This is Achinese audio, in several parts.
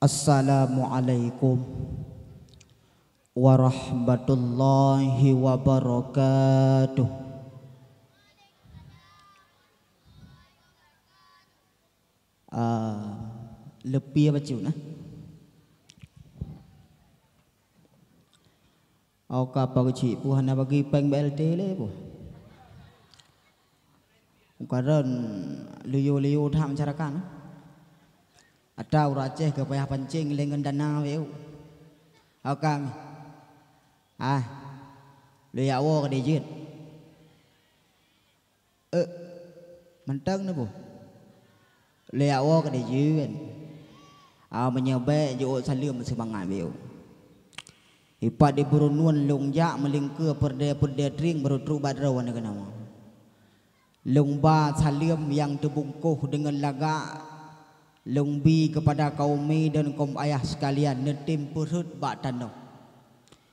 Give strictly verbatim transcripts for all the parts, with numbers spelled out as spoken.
Assalamualaikum warahmatullahi wabarakatuh. Ah, leupie bacut nah. Oka pageucik puh hana bagi péng B L T lé puh. Ukaron liyu-liyu that masyarakat. Ata ureueng Aceh ka payah pancéng lé ngon dana weu. Oka mi. Ah. Lé yak woe ka dijeuet. Eh, mantong neuboh. Lé yak woe ka dijeuet. Ah, meunyoe bék jeuet saleuem seumangat biu. Ipat di burunuan lông jak meulingkeu peurdeh-peurdeh tring baru trok bak droe na keunama. Lông ba saleuem nyang teubungkoh deungon lagak, lông bi keupada kaum mi dan kaum ayah seukalian neutem peurhot bak tanoh.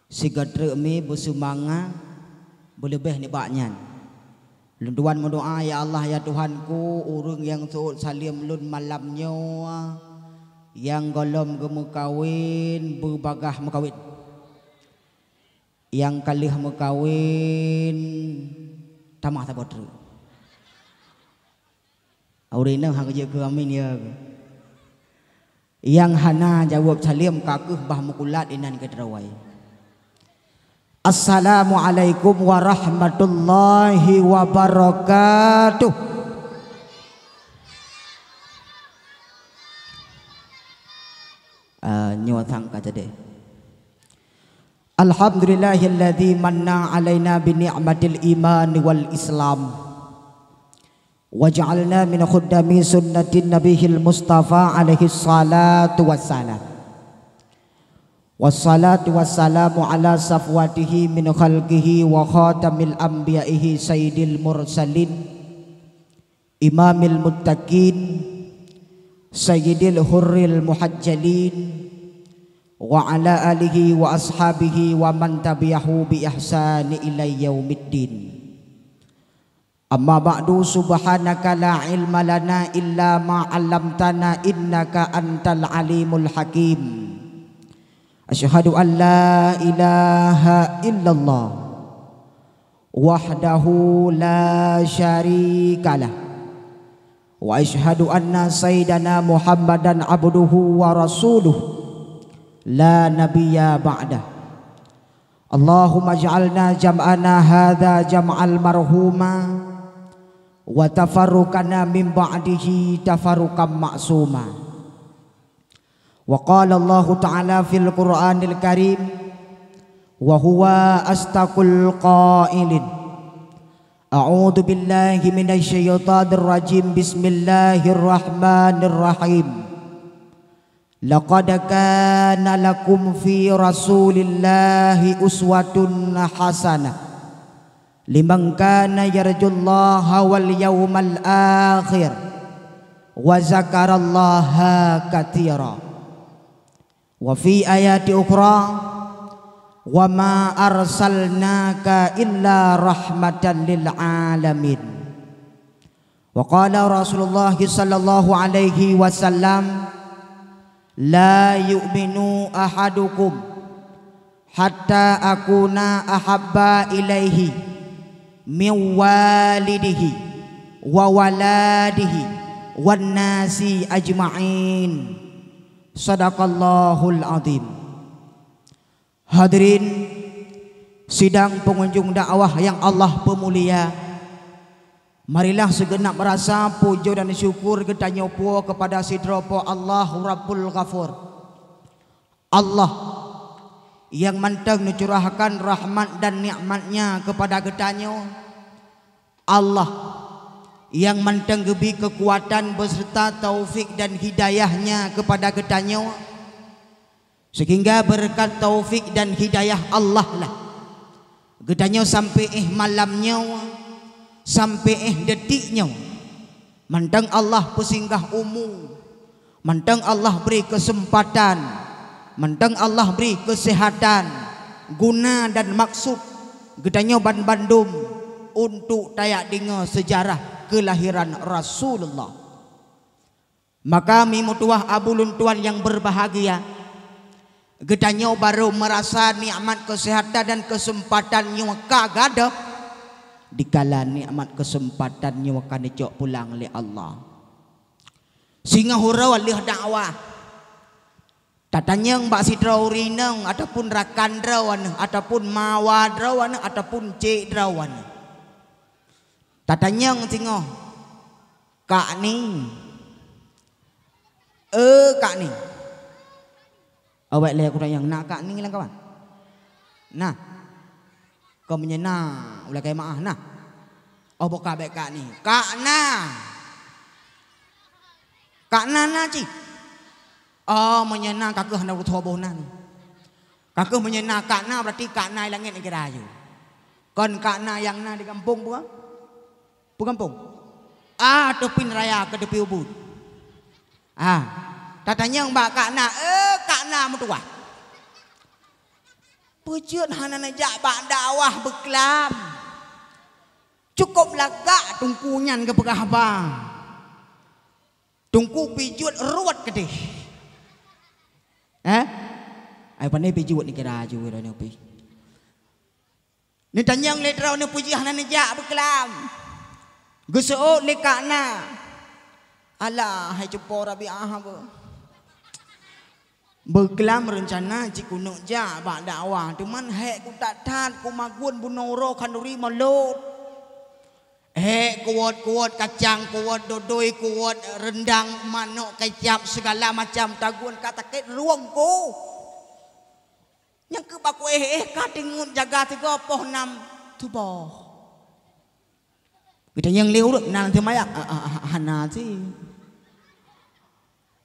Sigoe treuk mi beuseumangat beuleubeh nibak nyan. Lôn tuan meudoá, ya Allah, ya Tuhanku, ureuëng nyang seuôt saleuem lôn malam nyoe, nyang gohlom geumeukawen beubagaih meukawen, nyang ka lheueh meukawen tamah saboh treuk. Ureuëng inong hana geujeuet keu amin, ya. Nyang hana jaweueb saleuem ka kheueh bah meukulat inan keudroe. Assalamualaikum warahmatullahi wabarakatuh. Ah, nyoe sang ka jadi. Alhamdulillahilladzi manna alaina bi ni'matil iman wal islam. Waj'alna min khuddami sunnatin nabihil mustafa alaihi salatu wassalam. Wassalatu wassalamu ala safwatihi min khalqihi wa khatamil anbiya'ihi sayyidil mursalin, imamil muttaqin, sayyidil hurril muhajjalin, wa ala alihi wa ashabihi wa man tabi'ahu bi ihsani ila yaumiddin. Amma ba'du, subhanaka la ilma lana illa ma 'allamtana innaka antal alimul hakim. Asyhadu an la ilaha illallah wahdahu la syarikalah. Wa asyhadu anna sayyidana Muhammadan abduhu wa rasuluh la nabiyya ba'dah. Allahumma ij'alna jam'ana hadza jam'al marhuma wa tafarruqana min ba'dihi tafarruqan ma'suma. Wa qala Allahu ta'ala fil Qur'anil Karim, wa huwa asdaqul qailin. A'udzu billahi minasy syaithanir rajim. Bismillahirrahmanirrahim. Laqad kana lakum fi Rasulillahi uswatun hasanah liman kana yarjullaha wal yaumal akhir wa zakarallaha katsira. Wa fi ayati ukhra, wa ma arsalnaka illa rahmatan lil alamin. Wa qala Rasulullah sallallahu alaihi wasallam, la yu'minu ahadukum hatta akuna ahabba ilaihi min walidihi wa waladihi wan nasi ajma'in. Sadaqallahul azim. Hadirin sidang pengunjung dakwah yang Allah peumulia, marilah segenap rasa pujoe dan syukur geutanyoe puwoe keupada sidroe Po Allah Rabbul Ghafur. Allah nyang mantong neucurahkan rahmat dan nikmat-Nya keupada geutanyoe. Allah nyang mantong geubri keukuatan beuseurta taufik dan hidayah-Nya keupada geutanyoe, seuhingga beureukat taufik dan hidayah Allah lah geutanyoe sampoe éh malam nyoe, sampoe éh detik nyoe. Mantong Allah peusinggah umu, mantong Allah bri keuseumpatan, mantong Allah bri keuseuhatan, guna dan maksud geutanyoe banbandum untuk tajak deungoe seujarah keulahiran Rasulullah. Maka mi meutuwah abu lôn tuan nyang berbahagia, geutanyoe barô meurasa nikmat keuseuhatan dan keuseumpatan nyoe ka gadôh, dikala nikmat keuseumpatan nyoe ka neucok pulang lé Allah. Singoh uroe lheueh dakwah, tatanyong bak sidroe ureuëng inong ataupun rakan droe aneuëk ataupun mawa droe aneuëk ataupun cék droe aneuëk. Tatanyong singoh, "Kak ni?" "Eh, kak ni." Awak lé kutanyong, "Na kak ni lam kawan?" "Na." "Kon meunyoe na, ulakée meu'ah na." "Oh, boh ka bék kak ni." "Kak na." "Kak na na cit?" "Oh, meunyoe na, ka keuh hana ureuëng tuha boh na ni. Ka keuh meunyoe na kak na, berarti kak na i langét nyang kira ayu. Kon kak na nyang na di gampông peue?" "Peue gampông?" "Ah, Teupin Raya keu Teupin Ubit." Ah, tatanyong bak kak na, "Eh, kak na meutuwah, peue jeuet hana neujak bak dakwah beuklam? Cukôp lagak teungku nyan geupeugah haba. Teungku pih jeuet ruwet keudeh." "Eh? Ai pane pih jeuet ni kira ju droeneuh pih." Neutanyong lé droeneuh peue jeuet hana neujak beuklam. Geuseuôt lé kak na. "Alah, hai cupo Rabiah beuh. Beuklam reuncana cit keuneuk jak bak dakwah, teuma hék kuthat-that, kumagun bunoe uroe khanduri molot. Hék kuwot-kuwot kacang, kuwot dodoi, kuwot reundang, manok kecap, sigala macam tagun ka sakét rueng ku. Nyang keuh bak kuéh-éh ka tingut jaga tiga poh nam tuboh." Geutanyong lé ureuëng, "Na lam teumaya?" "Ah, ah, ah, hana cit."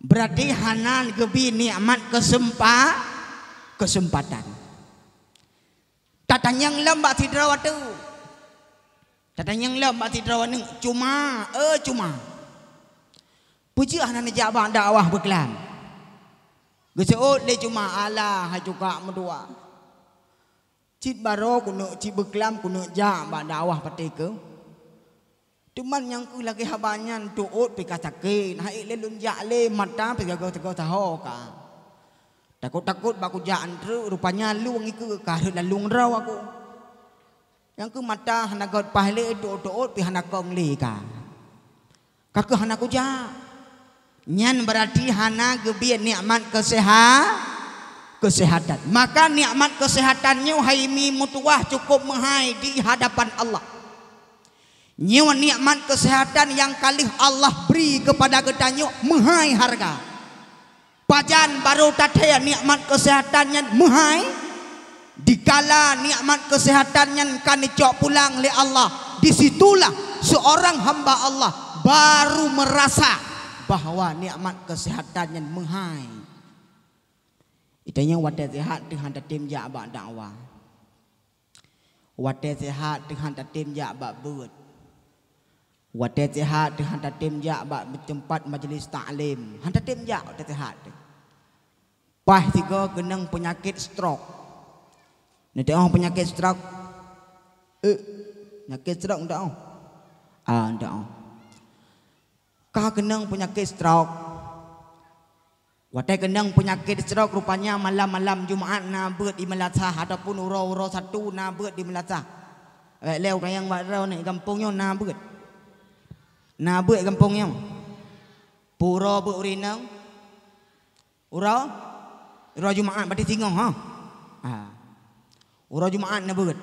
Berarti hana geubi nikmat keuseumpa-, keuseumpatan. Tatanyong lom bak sidroe ateueh. Tatanyong lom bak sidroe aneuëk, "Cuma, eh, Cuma, peue jeuet hana neujak bak dakwah beuklam?" Geuseuôt lé Cuma, "Alah, hai cukak meutuwah. Cit barô keuneuk cit beuklam keuneuk jak bak dakwah patéh keuh. Teuma nyang keuh lagée haba nyan teuôt pih ka sakét, han ék lé lôn jak lé, mata pih gagoe-gagoe saho ka. Takot-takot bak kujak antreuk, rupanya lueng ikeue ka rhot lam lueng droe aku. Nyang keuh mata hana göt paih lé, teuôt-teuôt pih hana kong lé ka. Ka keuh hana kujak." Nyan berarti hana geubi nikmat keuseha-, keuseuhatan. Maka nikmat keuseuhatan nyoe hai mi meutuwah cukôp meuhai di hadapan Allah. Nyoe nikmat keuseuhatan nyang ka lheueh Allah bri keupada geutanyoe meuhai hareuga. Pajan barô tathée nikmat keuseuhatan nyan meuhai? Dikala nikmat keuseuhatan nyan ka neucok pulang lé Allah, di situlah seurang hamba Allah barô meurasa bahwa nikmat keuseuhatan nyan meuhai. Geutanyoe watée seuhat teuh han tatem jak bak dakwah. Watée seuhat teuh han tatem jak bak beuet. Watée seuhat teuh han tatem jak bak teumpat majlis taklim. Han tatem jak watée seuhat teuh. Paih sigoe keunong peunyakét stroke. Neuteu'oh peunyakét stroke? Eh, peunyakét stroke neuteu'oh? Ah, neuteu'oh. Ka keunong peunyakét stroke. Watée keunong peunyakét stroke, rupanya malam-malam Jumaat na beuet di meulasah ataupun uroe-uroe Sabtu na beuet di meulasah. Awak lé ureuëng nyang bak droeneuh gampông nyoe na beuet. Na beuet gampông nyoe. Peue uroe beuet ureuëng inong? Uroe? Uroe Jumaat, berarti singoh, ha? Ha. Uroe Jumaat na beuet.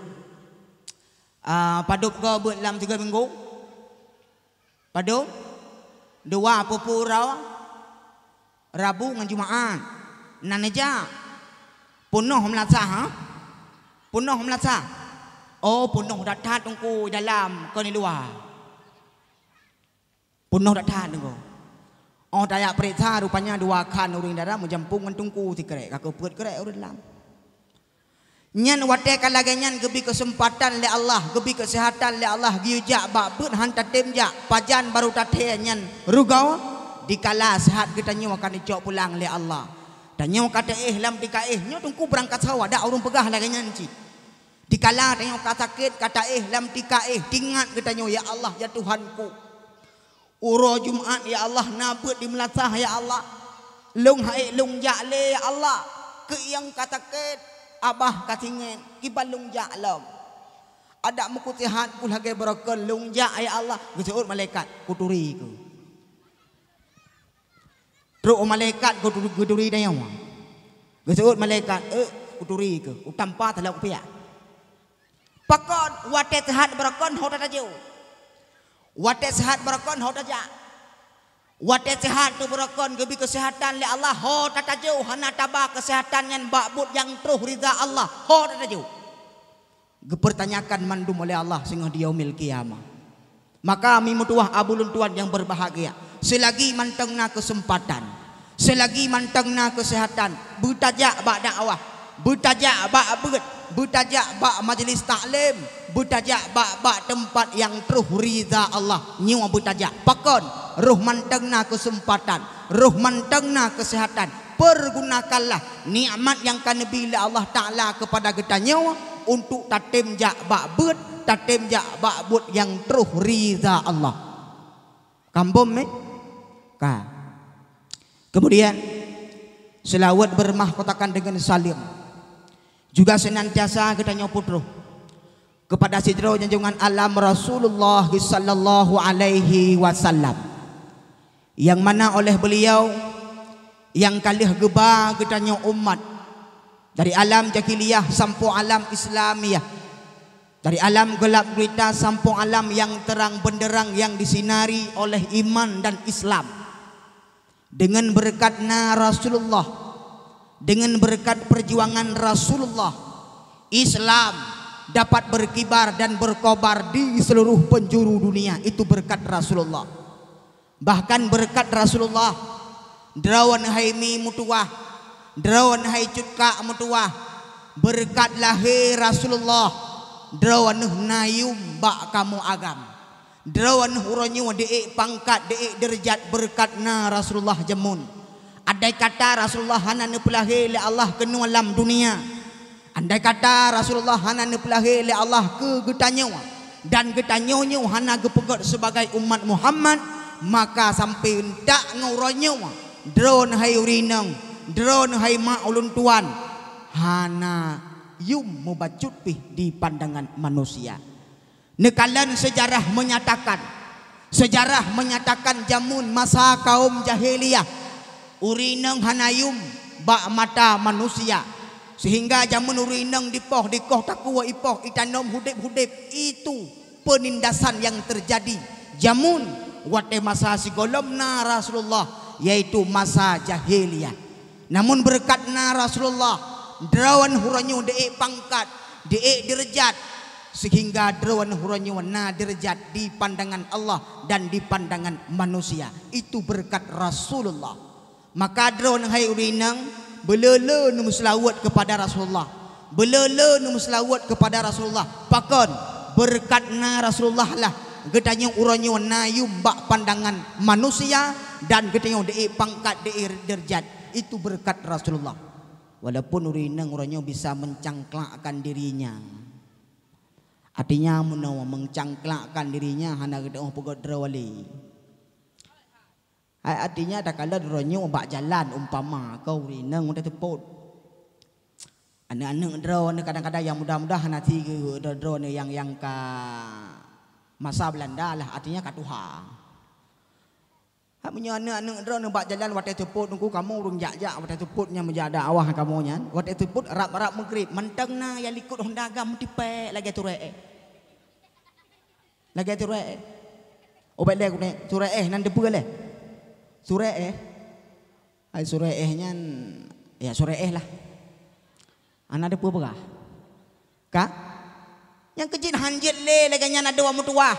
Ah, padub goe beuet lam tiga minggu? Padub? Dua, peue-peue uroe? Rabu ngon Jumaat. Na neujak? Peunoh meulasah, ha? Peunoh meulasah? Oh, peunoh that-that teungku dalam, kon di luwa. Peunoh that-that teungku. Oh, tajak peuriksa, rupanya dua khan ureuëng dalam meujampong ngon teungku sikrek, ka keuh peuet krek ureuëng dalam. Nyan watée ka lagée nyan geubi keuseumpatan lé Allah, geubi keuseuhatan lé Allah, geuyue jak bak beuet han tatem jak, pajan barô tathée nyan rugoe, dikala seuhat geutanyoe ka neucok pulang lé Allah. Tanyoe ka taéh lam tika éh, nyoe teungku beurangkat sawa, dak ureuëng peugah lagée nyan cit. Dikala tanyoe ka sakét, ka taéh lam tika éh, teuingat geutanyoe, "Ya Allah, ya Tuhanku, Uroe Jumat, ya Allah, na beuet di meulasah, ya Allah. Lôn han ék lôn jak lé, ya Allah. Keuieng ka sakét, abah ka singét, kiban lôn jak lom. Adak meukuseuhat ku lagèe baroekon, lôn jak, ya Allah. Geuseuôt malaikat, kuturi keuh. Trok malaikat geuturi, geuturi tanyoe. Geuseuôt malaikat, "Eh, kuturi keuh, utampa teuh lom kupiah." Pakon, watèe seuhat baroekon ho tatajok. Watèe seuhat baroekon ho tajak. Watèe seuhat teuh baroekon geubri keuseuhatan lé Allah ho tatajok, hana taba keuseuhatan nyan bak buet nyang troh rida Allah ho tatajok. Geupeurtanyakan mandum oleh Allah singoh di yaumil qiyamah. Maka mi meutuwah abu lôn tuan nyang beubahgia, seulagi mantong na keuseumpatan, seulagi mantong na keuseuhatan, beutajak bak dakwah, beutajak bak beuet, beutajak bak majlis taklim, beutajak bak, bak teumpat nyang troh rida Allah. Nyoe beutajak. Pakon? Roh mantong na keuseumpatan, roh mantong na keuseuhatan. Pergunakanlah nikmat nyang ka neubri lé Allah Taala keupada geutanyoe untuk tatem jak bak beuet, tatem jak bak buet nyang troh rida Allah. Ka mubom, eh? Ka. Kemudian, seulaweuet beumahkotakan deungon saleuem juga seunantiasa geutanyoe peutroh keupada sidroe junjungan alam Rasulullah sallallahu alaihi wasallam, nyang mana oleh beuliau nyang ka lheueh geuba geutanyoe umat dari alam jahiliyah sampoe alam Islamiyah, dari alam gelap gulita sampoe alam nyang terang benderang nyang disinari oleh iman dan Islam. Deungon beureukat na Rasulullah, deungon beureukat peujuangan Rasulullah, Islam dapat berkibar dan berkobar di seluruh penjuru dunia. Itu beureukat Rasulullah. Bahkan beureukat Rasulullah, droeneuh hai mi meutuwah, droeneuh hai cut kak meutuwah, beureukat lahé Rasulullah, droeneuh na yum bak kamoe agam. Droeneuh uroe nyoe di-ék pangkat, di-ék deurajat beureukat na Rasulullah jameun. Andai kata Rasulullah hana neupeulahé lé Allah keunoe lam dunia, andai kata Rasulullah hana neupeulahé lé Allah keu geutanyoe, dan geutanyoe nyoe hana geupeugét sibagai umat Muhammad, maka sampoe euntak ngon uroe nyoe, droeneuh hai ureueng inong, droeneuh hai mak ulôn tuan, hana yum mubacut pih di pandangan manusia. Neukalon seujarah menyatakan, seujarah menyatakan jameun masa kaum jahiliyah, ureueng inong hana yum bak mata manusia, seuhingga jameun ureueng inong dipoh, dikoh takue ipoh, itanom hudép-hudép. Itu peunindasan nyang teujadi jameun watée masa sigohlom na Rasulullah, yaitu masa jahiliyah. Namun beureukat na Rasulullah, droeneuh uroe nyoe di-ék pangkat, di-ék deurajat, seuhingga droeneuh uroe nyoe na deurajat di pandangan Allah dan di pandangan manusia. Itu beureukat Rasulullah. Maka droeneuh hai ureueng inong, beuleu-leu neumeuseulaweuet keupada Rasulullah. Beuleu-leu neumeuseulaweuet keupada Rasulullah. Pakon? Beureukat na Rasulullah lah geutanyoe uroe nyoe na yum bak pandangan manusia dan geutanyoe di-ék pangkat, di-ék deurajat. Itu beureukat Rasulullah. Walaupun ureueng inong uroe nyoe bisa meucangklakkan dirinya. Artinya, meunoe meucangklakkan dirinya hana geutanyoe peugét droe lé. Hai, artinya, takalon droe nyoe bak jalan umpama, keu ureueng inong watée teupot. Aneuëk-aneuëk droeneuh kadang-kadang nyang muda-muda hana si geu-, droe-droeneuh nyang, nyang ka masa Beulanda lah, artinya ka tuha. Ha, meunyoe aneuëk-aneuëk droeneuh bak jalan watée teupot, nungku kamoe ureuëng jak-jak watée teupot nyang meujak dakwah kamoe nyan, watée teupot rab-rab meugrib, mantong na nyang likot honda agam meutipék lagée turée éh. Lagée turée éh. Oh, bék lé keuneuk, turée éh nan teupeue lé. Turée éh. Hai turée éh nyan, ya turée éh lah. Hana teupeue peugah. Ka? Nyang keujeuet han jeuet lé lagée nyan adoe meutuwah.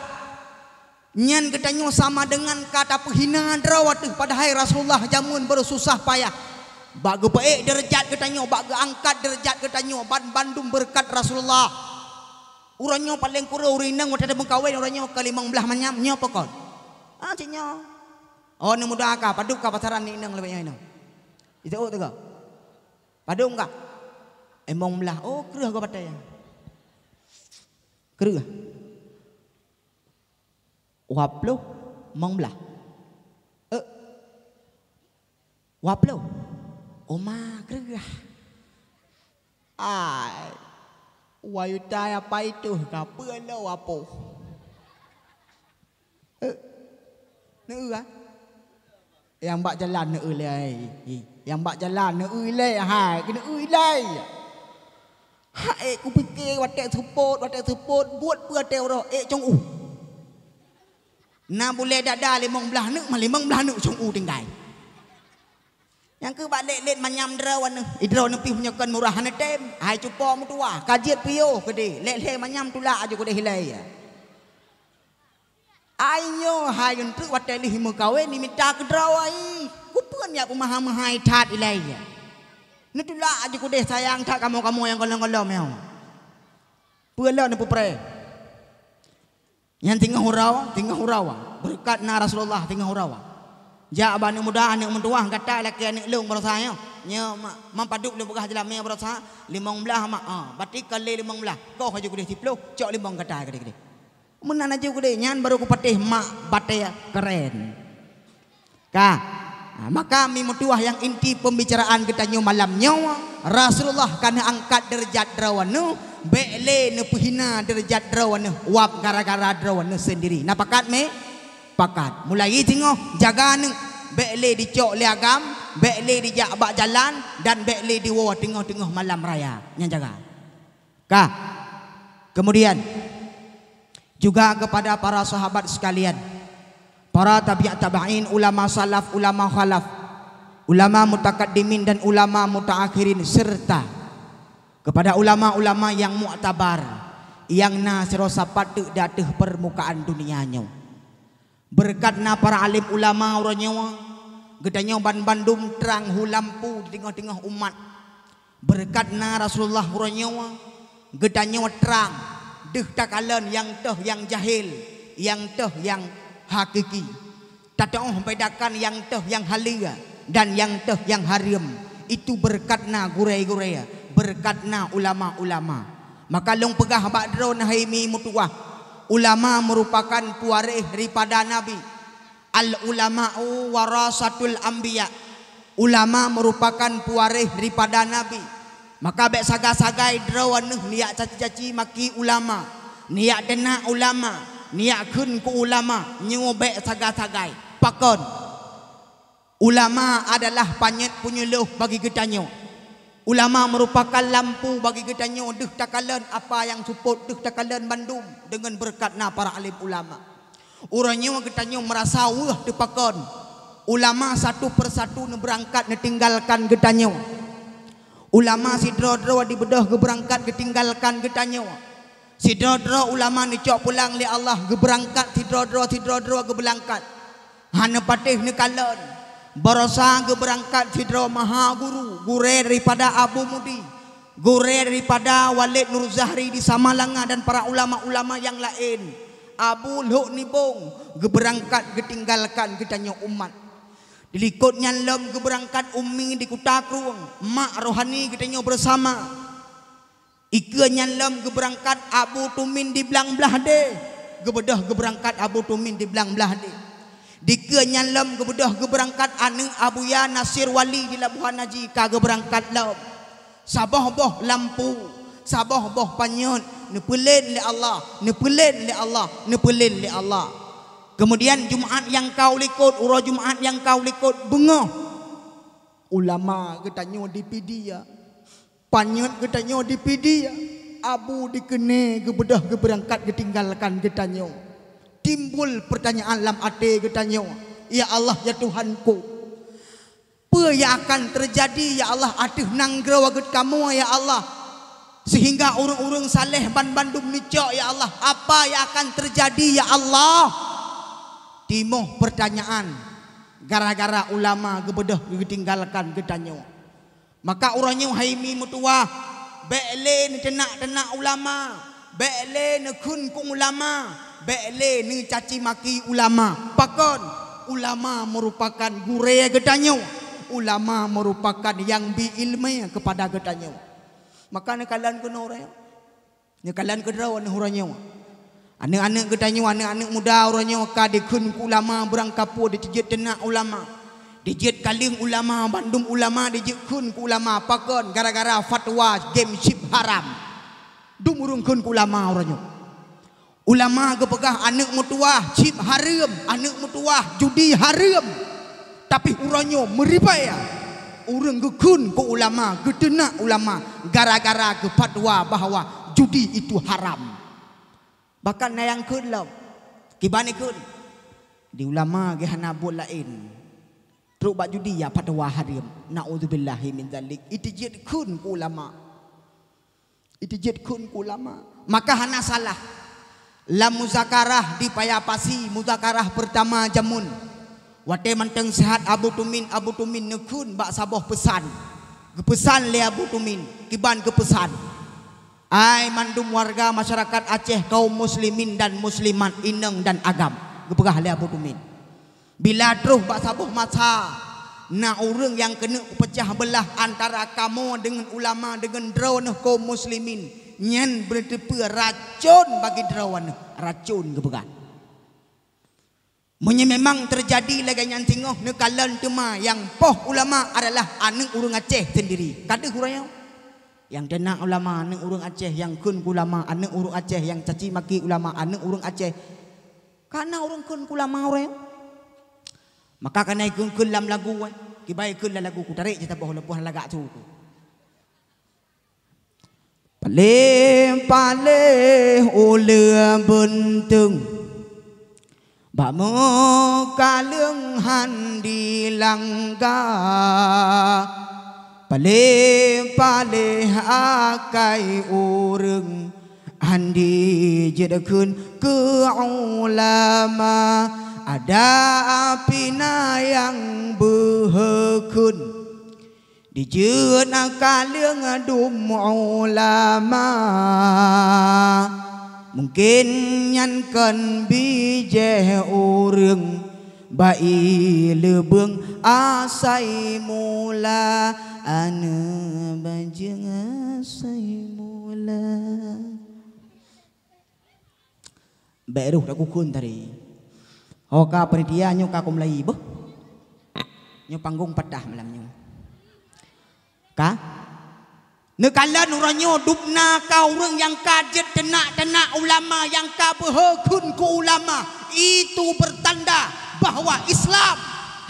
Nyan geutanyoe sama deungon ka tapeuhina droe teuh, padahai Rasulullah jameun beureususah payah. Bak geupeuék deurajat geutanyoe, bak geuangkat deurajat geutanyoe, ban bandum beureukat Rasulullah. Uroe nyoe paleng kureueng ureueng inong watée teumeukawen uroe nyoe ka limong blaih manyam, nyoe pakon? Ah, cit nyoe. Oh, neuh muda ka, padub ka pasaran ni inong leubeh nyoe inong. Iteuk teuga. Padub ka? Limong blaih. Oh, kreueh ka batée. Kreueh. Dua ploh, limong blaih. Waploh. Oma keureuah. Ai. Wayuta apa itu ka peue lo wapoh. Eh. Neu ah. Yang bak jalan neu lé. Yang bak jalan neu lé hai, neu lé. Hai kupike watèe seupôt, watèe seupôt buet peue teuroh ék cong u. Na bulèe dada limong blaih neuk, ma limong blaih neuk cong u tinggai. Nyang keu bak lét-lét manyam droe neuh, idroe neuh pih meunyoe kon murah hana tem, hai cupo meutuwah, ka jeuet piôh keudeh, lét lhèe manyam tulak aju keudeh ilèe. Ai nyoe hai eunteuk watèe lheuh meukawen nimita keudroe ai, kupeuen jak peumahai-mahai that ilèe. Neutulak aju keudeh sayang that kamoe-kamoe nyang gohlom-gohlom nyoe. Peue lôn neupeupreh? Nyan singoh uroe, singoh uroe. Beureukat na Rasulullah singoh uroe. Jak bak aneuk muda, aneuk meutuwah, gata lakèe aneuk lôn baroesa nyoe. Nyoe ma, ma padub lôn peugah jeulamèe baroesa, limong blaih ma, ah, bati ka lé limong blaih. Koh aju keudeh siploh, cok limong gata keudeh-keudeh. Meunan aju keudeh, nyan baru kupatéh mak batèe keren. Ka. Ha, maka mi meutuwah nyang inti peumbicaraan geutanyoe malam nyoe, Rasulullah ka neuangkat deurajat droeneuh, bèk lé neupeuhina deurajat droeneuh wab gara-gara droeneuh seundiri. Na pakat mé? Pakat. Mulai singoh jaga neuh, bèk lé dicok lé agam, bèk lé dijak bak jalan, dan bèk lé diwoe teungoh-teungoh malam raya. Nyan jaga. Ka. Kemudian, juga kepada para sahabat sekalian, para tabi'ut tabi'in, ulama salaf, ulama khalaf, ulama mutakaddimin dan ulama mutaakhirin, serta kepada ulama-ulama yang muktabar, nyang na sidroe sapat teuk di ateueh permukaan dunia nyoe. Beureukat na para alim ulama uroe nyoe, geutanyoe banbandum trang hu lampu di teungoh-teungoh umat. Beureukat na Rasulullah uroe nyoe, geutanyoe trang, deuh takalon nyang toh nyang jahil, nyang toh nyang hakiki. Tatu'oh bedakan nyang toh nyang haleue dan nyang toh nyang hareuem. Itu beureukat na gurèe-gurèe, beureukat na ulama-ulama. Maka lôn peugah bak droeneuh hai mi meutuwah, ulama meurupakan puwaréh daripada Nabi. Al-ulama'u warasatul anbiya. Ulama meurupakan puwaréh daripada Nabi. Maka bèk sagai-sagai droeneuh neujak caci-caci maki ulama, neujak teunak ulama, neujak kheun keu ulama, nyoe bèk sagai-sagai. Pakon? Ulama adalah panyöt peunyuluh bagi geutanyoe. Ulama meurupakan lampu bagi geutanyoe, deuh takalon apa nyang seupôt, deuh takalon bandum deungon beureukat na para alim ulama. Uroe nyoe geutanyoe meurasa weueh teupakon. Ulama satu persatu neubeurangkat neutinggalkan geutanyoe. Ulama sidroe-droe dibeudôh geubeurangkat geutinggalkan geutanyoe. Sidroe-droe ulama neucok pulang lé Allah geubeurangkat sidroe-droe, sidroe-droe geubeurangkat. Hana patéh neukalon. Baroesa geubeurangkat sidroe maha guru, gurèe daripada Abu Mudi, gurèe daripada Walid Nur Zahri di Samalanga dan para ulama-ulama nyang laén. Abu Lhok Nibong geubeurangkat geutinggalkan geutanyoe umat. Dilikot nyan lom geubeurangkat Ummi di Kuta Krueng, mak rohani geutanyoe beurasama. Dikeue nyan lom geubeurangkat Abu Tumin di Blang Blahdé, geubeudôh geubeurangkat Abu Tumin di Blang Blahdé. Dikeue nyan lom geubeudôh geubeurangkat aneuk Abuya Nasir Wali di Labuhan Haji ka geubeurangkat lom. Saboh boh lampu, saboh boh panyöt, neupeulén lé Allah, neupeulén lé Allah, neupeulén lé Allah. Keumudian Jumat nyang ka u likot, uroe Jumat nyang ka u likot beungoh, ulama geutanyoe di Pidie, panyöt geutanyoe di Pidie, Abu dikeuneuk geubeudôh geubeurangkat geutinggalkan geutanyoe. Timbul peurtanyaan lam até geutanyoe, "Ya Allah, ya Tuhanku, peue nyang akan teujadi, ya Allah, ateueh nanggroe geutanyoe, ya Allah, sehingga ureuëng-ureuëng saleh banbandum neucok, ya Allah? Apa nyang akan teujadi, ya Allah?" Timoh peurtanyaan gara-gara ulama geubeudôh geutinggalkan geutanyoe. Maka uroe nyoe hai mi meutuwah, bék lé neuteunak-teunak ulama, bék lé neukheun keu ulama, bék lé neucaci maki ulama. Pakon? Ulama meurupakan gurée geutanyoe, ulama meurupakan nyang bi iéleumé keupada geutanyoe. Maka neukalon keunoe uroe nyoe. Neukalon keudroe neuh uroe nyoe. Aneuëk-aneuëk geutanyoe, aneuëk-aneuëk muda uroe nyoe ka dikheun keu ulama beurangkapeue, diteujeuet teunak ulama. Dijeuet kaleng ulama, bandum ulama dijeuet kheun keu ulama, pakon gara-gara fatwa game chip haram. Dum ureuëng kheun keu ulama uroe nyoe. Ulama geupeugah aneuëk meutuwah chip hareuem, aneuëk meutuwah judi hareuem. Tapi uroe nyoe meuribaya ureuëng geukheun keu ulama, geuteunak ulama gara-gara geufatwa bahwa judi itu haram. Bahkan na nyang kheun lom, kiban ikheun, di ulama geuhana buet laén. Trok bak judi ya fatwa hareuem. Naudzubillahi min dzalik. Itu jeuet kheun keu ulama. Itu jeuet kheun keu ulama. Maka hana salah. Lam muzakarah di Paya Pasi, muzakarah pertama jameun. Watée mantong sehat Abu Tumin, Abu Tumin neukheun bak saboh peusan. Geupeusan lé Abu Tumin, kiban geupeusan. Ai mandum warga masyarakat Aceh, kaum muslimin dan muslimat, inong dan agam, geupeugah lé Abu Tumin. Bila troh bak saboh masa, na ureuëng nyang keuneuk peupeucah beulah antara kamoe deungon ulama deungon droeneueh kaum muslimin, nyan beuteupeue racon bagi droeneueh, racon geupeugah. Meunyoe memang teujadi lagée nyan singoh, neukalon teuma nyang poh ulama adalah aneuëk ureuëng Aceh sendiri. Ka deuh uroe nyoe. Nyang teunak ulama aneuëk ureuëng Aceh, nyang kheun keu ulama aneuëk ureuëng Aceh, nyang caci maki ulama aneuëk ureuëng Aceh. Kana ureuëng kheun keu ulama uroe nyoe. Maka kana ikheun-kheun lam lagu, eh. Kiban ikheun lam lagu, kutarék cit saboh leupah lagak su ku. Paléh-paléh ulée beunteueng, bak meukaleueng han dilangga. Paléh-paléh akai ureuëng han dijeuet kheun keu ulama. Ada pih na nyang beuhe kheun dijeuet kaleueng dum ulama. Mungken nyan kon bijéh ureuëng bak ié leubeueng asai mula, aneuëk bajeueng asai mula. Bék rôh takukheun tadi. Ho ka panitia nyoe ka kumulai beuh. Nyoe panggong patah malam nyoe. Ka? Neukalon uroe nyoe dubna ka ureuëng nyang ka jeuet teunak-teunak ulama nyang ka beuhe kheun keu ulama. Itu bertanda bahwa Islam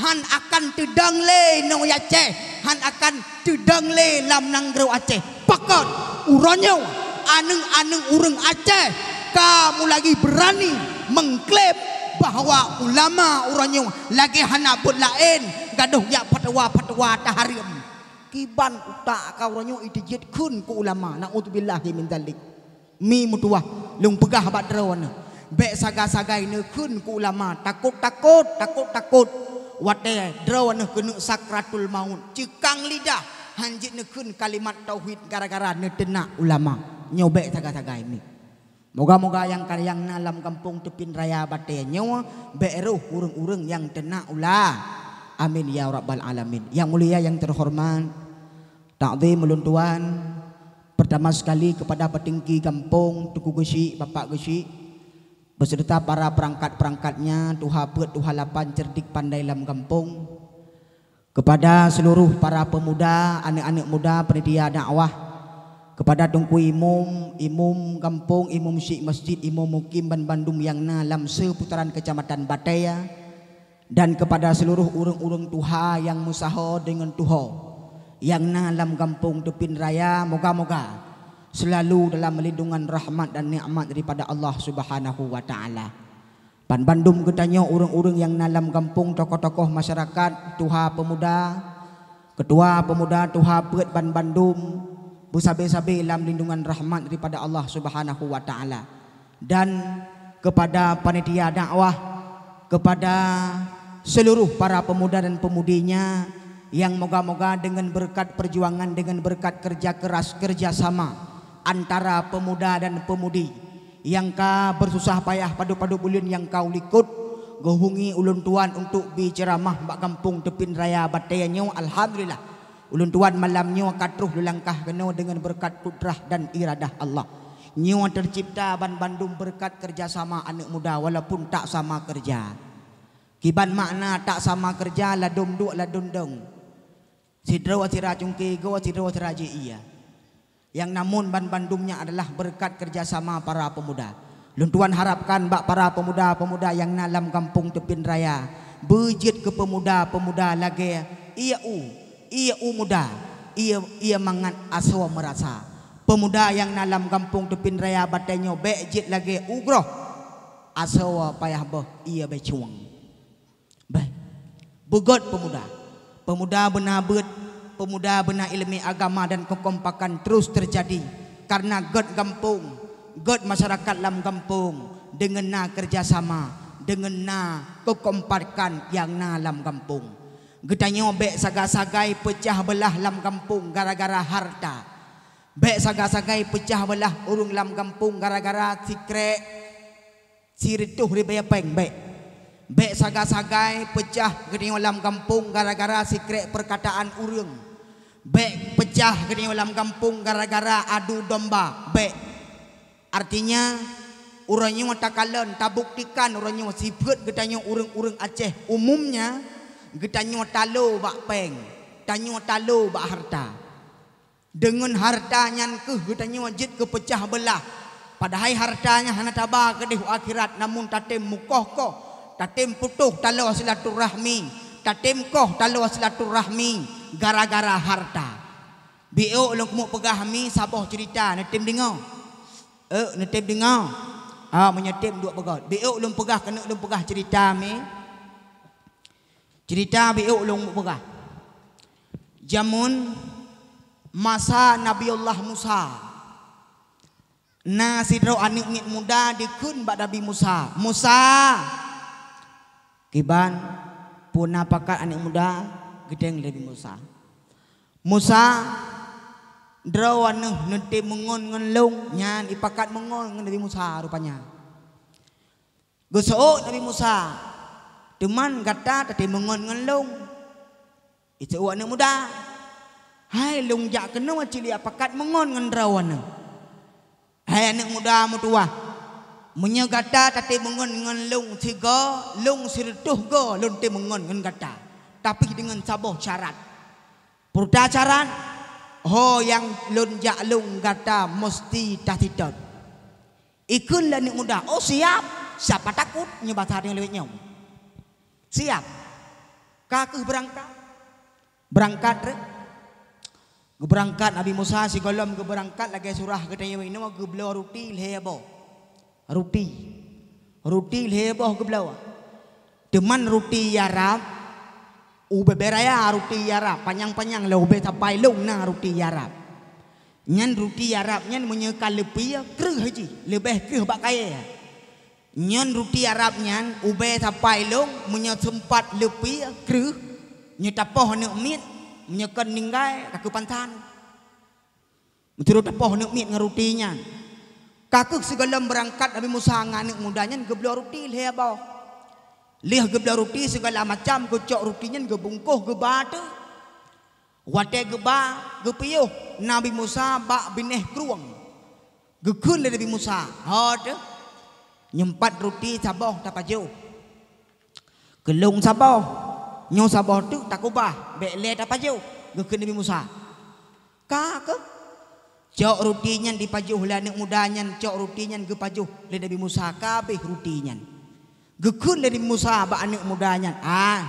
han akan teudong lé nyoe Aceh, han akan teudong lé lam nanggroe Aceh. Pakon uroe nyoe aneuëk-aneuëk ureuëng Aceh ka mulai beurani mengklaim bahwa ulama uroe nyoe lagée hana buet laén gadôh jak fatwa-fatwa tahareuem. Kiban utak ka uroe nyoe ijeuet kheun keu ulama, naudzubillahi min dzalik. Mi meutuwah, lôn peugah bak droeneuh, bék sagai-sagai neukheun keu ulama, takot-takot, takot-takot. Watée droeneuh keuneuk sakratul maut, ceukang lidah, han jeuet neukheun kalimat tauhid gara-gara neuteunak ulama. Nyoe bék sagai-sagai mi. Moga-moga nyang ka nyang na lam gampông Teupin Raya batée nyoe bék rôh ureuëng-ureuëng nyang teunak ula. Amin ya rabbal alamin. Yang mulia, yang terhormat, takzim ulôn tuan, pertama sekali kepada petinggi gampông, Teungku Geuchik, Bapak Geuchik, beserta para perangkat-perangkatnya, tuha peuet, tuha lapan, cerdik pandai lam gampông. Kepada seluruh para pemuda, aneuk-aneuk muda, panitia dakwah, kepada Teungku Imum, Imum gampông, Imum Syik Masjid, Imum Mukim, ban bandum nyang na lam seputaran Kecamatan Batée, dan kepada seluruh ureuëng-ureuëng tuha nyang meusaho deungon tuho nyang na lam gampông Teupin Raya, moga-moga selalu dalam lindungan rahmat dan nikmat daripada Allah Subhanahu wa Taala. Ban bandum geutanyoe ureuëng-ureuëng nyang na lam gampông, tokoh-tokoh masyarakat, tuha pemuda, ketua pemuda, tuha peuet, ban bandum beusabe-sabe lam lindungan rahmat daripada Allah Subhanahu wa Taala. Dan kepada panitia dakwah, kepada seluruh para pemuda dan pemudinya, yang moga-moga dengan berkat perjuangan, dengan berkat kerja keras, kerja sama antara pemuda dan pemudi, nyang ka beususah payah padub-padub buleuen nyang ka u likot, geuhubungi ulôn tuan untuk bi ceuramah bak gampông Teupin Raya batée nyoe. Alhamdulillah, ulôn tuan malam nyoe ka troh lôn langkah keunoe deungon beureukat kudrah dan iradah Allah. Nyoe teucipta ban bandum beureukat keureuja sama aneuk muda walaupun tak sama keureuja. Kiban makna tak sama keureuja ladôm duek ladôm dong. Sidroe sira cungke goe, sidroe sira jiék ié. Nyang namun banmandum nyan adalah beureukat keureuja sama para peumuda. Lôn tuan harapkan bak para peumuda-peumuda nyang na lam gampông Teupin Raya, beujeuet keu peumuda-peumuda lagée ié u, ié u muda, ié, ié mangat asoe meurasa. Peumuda nyang na lam gampông Teupin Raya batée nyoe bék jeuet lagée u groh, asoe payah boh ié bécueng. Beh, beugét peumuda. Peumuda beuna beuet, peumuda beuna iéleumé agama dan keukompakan terus teujadi kareuna gét gampông, gét masyarakat lam gampông deungon na keureuja sama, deungon na keukompakan nyang na lam gampông. Geutanyoe bék sagai-sagai peucah beulah lam gampông gara-gara hareuta. Bék sagai-sagai peucah beulah ureuëng lam gampông gara-gara sikrék sireutôh ribée péng, bék. Bék sagai-sagai peucah geutanyoe lam gampông gara-gara sikrék peurkataan ureuëng. Bék peucah geutanyoe lam gampông gara-gara adu domba, bék. Artinya, uroe nyoe takalon, tabuktikan uroe nyoe sifeuet geutanyoe ureuëng-ureuëng Aceh umumnya, geutanyoe talo bak péng, tanyoe talo bak hareuta. Deungon hareuta nyan kheueh geutanyoe jeuet keu peucah beulah. Padahai hareuta nyan hana taba keudeh u akhirat, namun tatem meukoh-koh, tatem putôh taloe silaturahmi, tatem koh taloe silaturahmi gara-gara hareuta. Biôk lôn keumeuk peugah mi saboh ceurita, neutem deungoe. Eh, neutem deungoe. Ah, meunyoe tem duek beugét. Biôk lôn peugah, keuneuk lôn peugah ceurita mi. Ceurita biôk lôn peugah. Jameun masa Nabiullah Musa, na sidroe aneuëk miet muda dikheun bak Nabi Musa, "Musa!" Kiban, peue na pakat aneuëk muda geutanyong lé Nabi Musa. "Musa, droeneuh neutem meungon ngon lôn?" Nyan ipakat meungon ngon Nabi Musa rupanya. Geuseuôt Nabi Musa, "Teuma gata tatem meungon ngon lôn?" Iseuôt aneuëk muda, "Hai lôn jak keunoe cit lé pakat meungon ngon droeneuh." "Hai aneuëk muda meutuwah, meunyoe gata tatem meungon ngon lôn sigoe, lôn sireutôh goe lôn tem meungon ngon gata, tapi deungon saboh syarat." "Peue syarat?" "Ho nyang lôn jak lôn gata musti taseutôt." Ikheun lé aneuëk muda, "Oh siap, siapa takut," nyoe basa deungon lewat nyoe. Siap. Ka kheueh beurangkat. Beurangkat rek. Geubeurangkat Nabi Musa sigohlom geubeurangkat lagée surah geutanyoe inoe geubloe ruti lhée boh. Ruti. Ruti lhée boh geubloe. Teuma ruti Arab, ubé-bé raya ruti Arab, panyang-panyang lé ubé sapai lôn na ruti Arab. Nyan ruti Arab nyan meunyoe ka leupie kreueh jih, leubeh kreueh bak kayée. Nyan ruti Arab nyan ubé sapai lôn meunyoe seumpat leupie kreueh, nyoe tapoh aneuëk miet, meunyoe kon ninggai ka keupansan. Meuteurô tapoh aneuëk miet ngon ruti nyan. Ka kheueh sigohlom beurangkat Nabi Musa ngon aneuëk muda nyan geubloe ruti lhée boh. Lheueh geubloe ruti sigala macam geucok ruti nyan geubungkoh geuba teuh. Watée geuba geupiôh Nabi Musa bak binéh krueng. Geukheun lé Nabi Musa, "Ho teuh, nyoe pat ruti saboh tapajoh. Keu lôn saboh, nyoe saboh teuk takubah, bék lé tapajoh," geukheun Nabi Musa. Ka kheueh. Cok ruti nyan dipajoh lé aneuëk muda nyan, cok ruti nyan geupajoh lé Nabi Musa, ka habéh ruti nyan. Geukheun lé Nabi Musa bak aneuëk muda nyan, "Ah,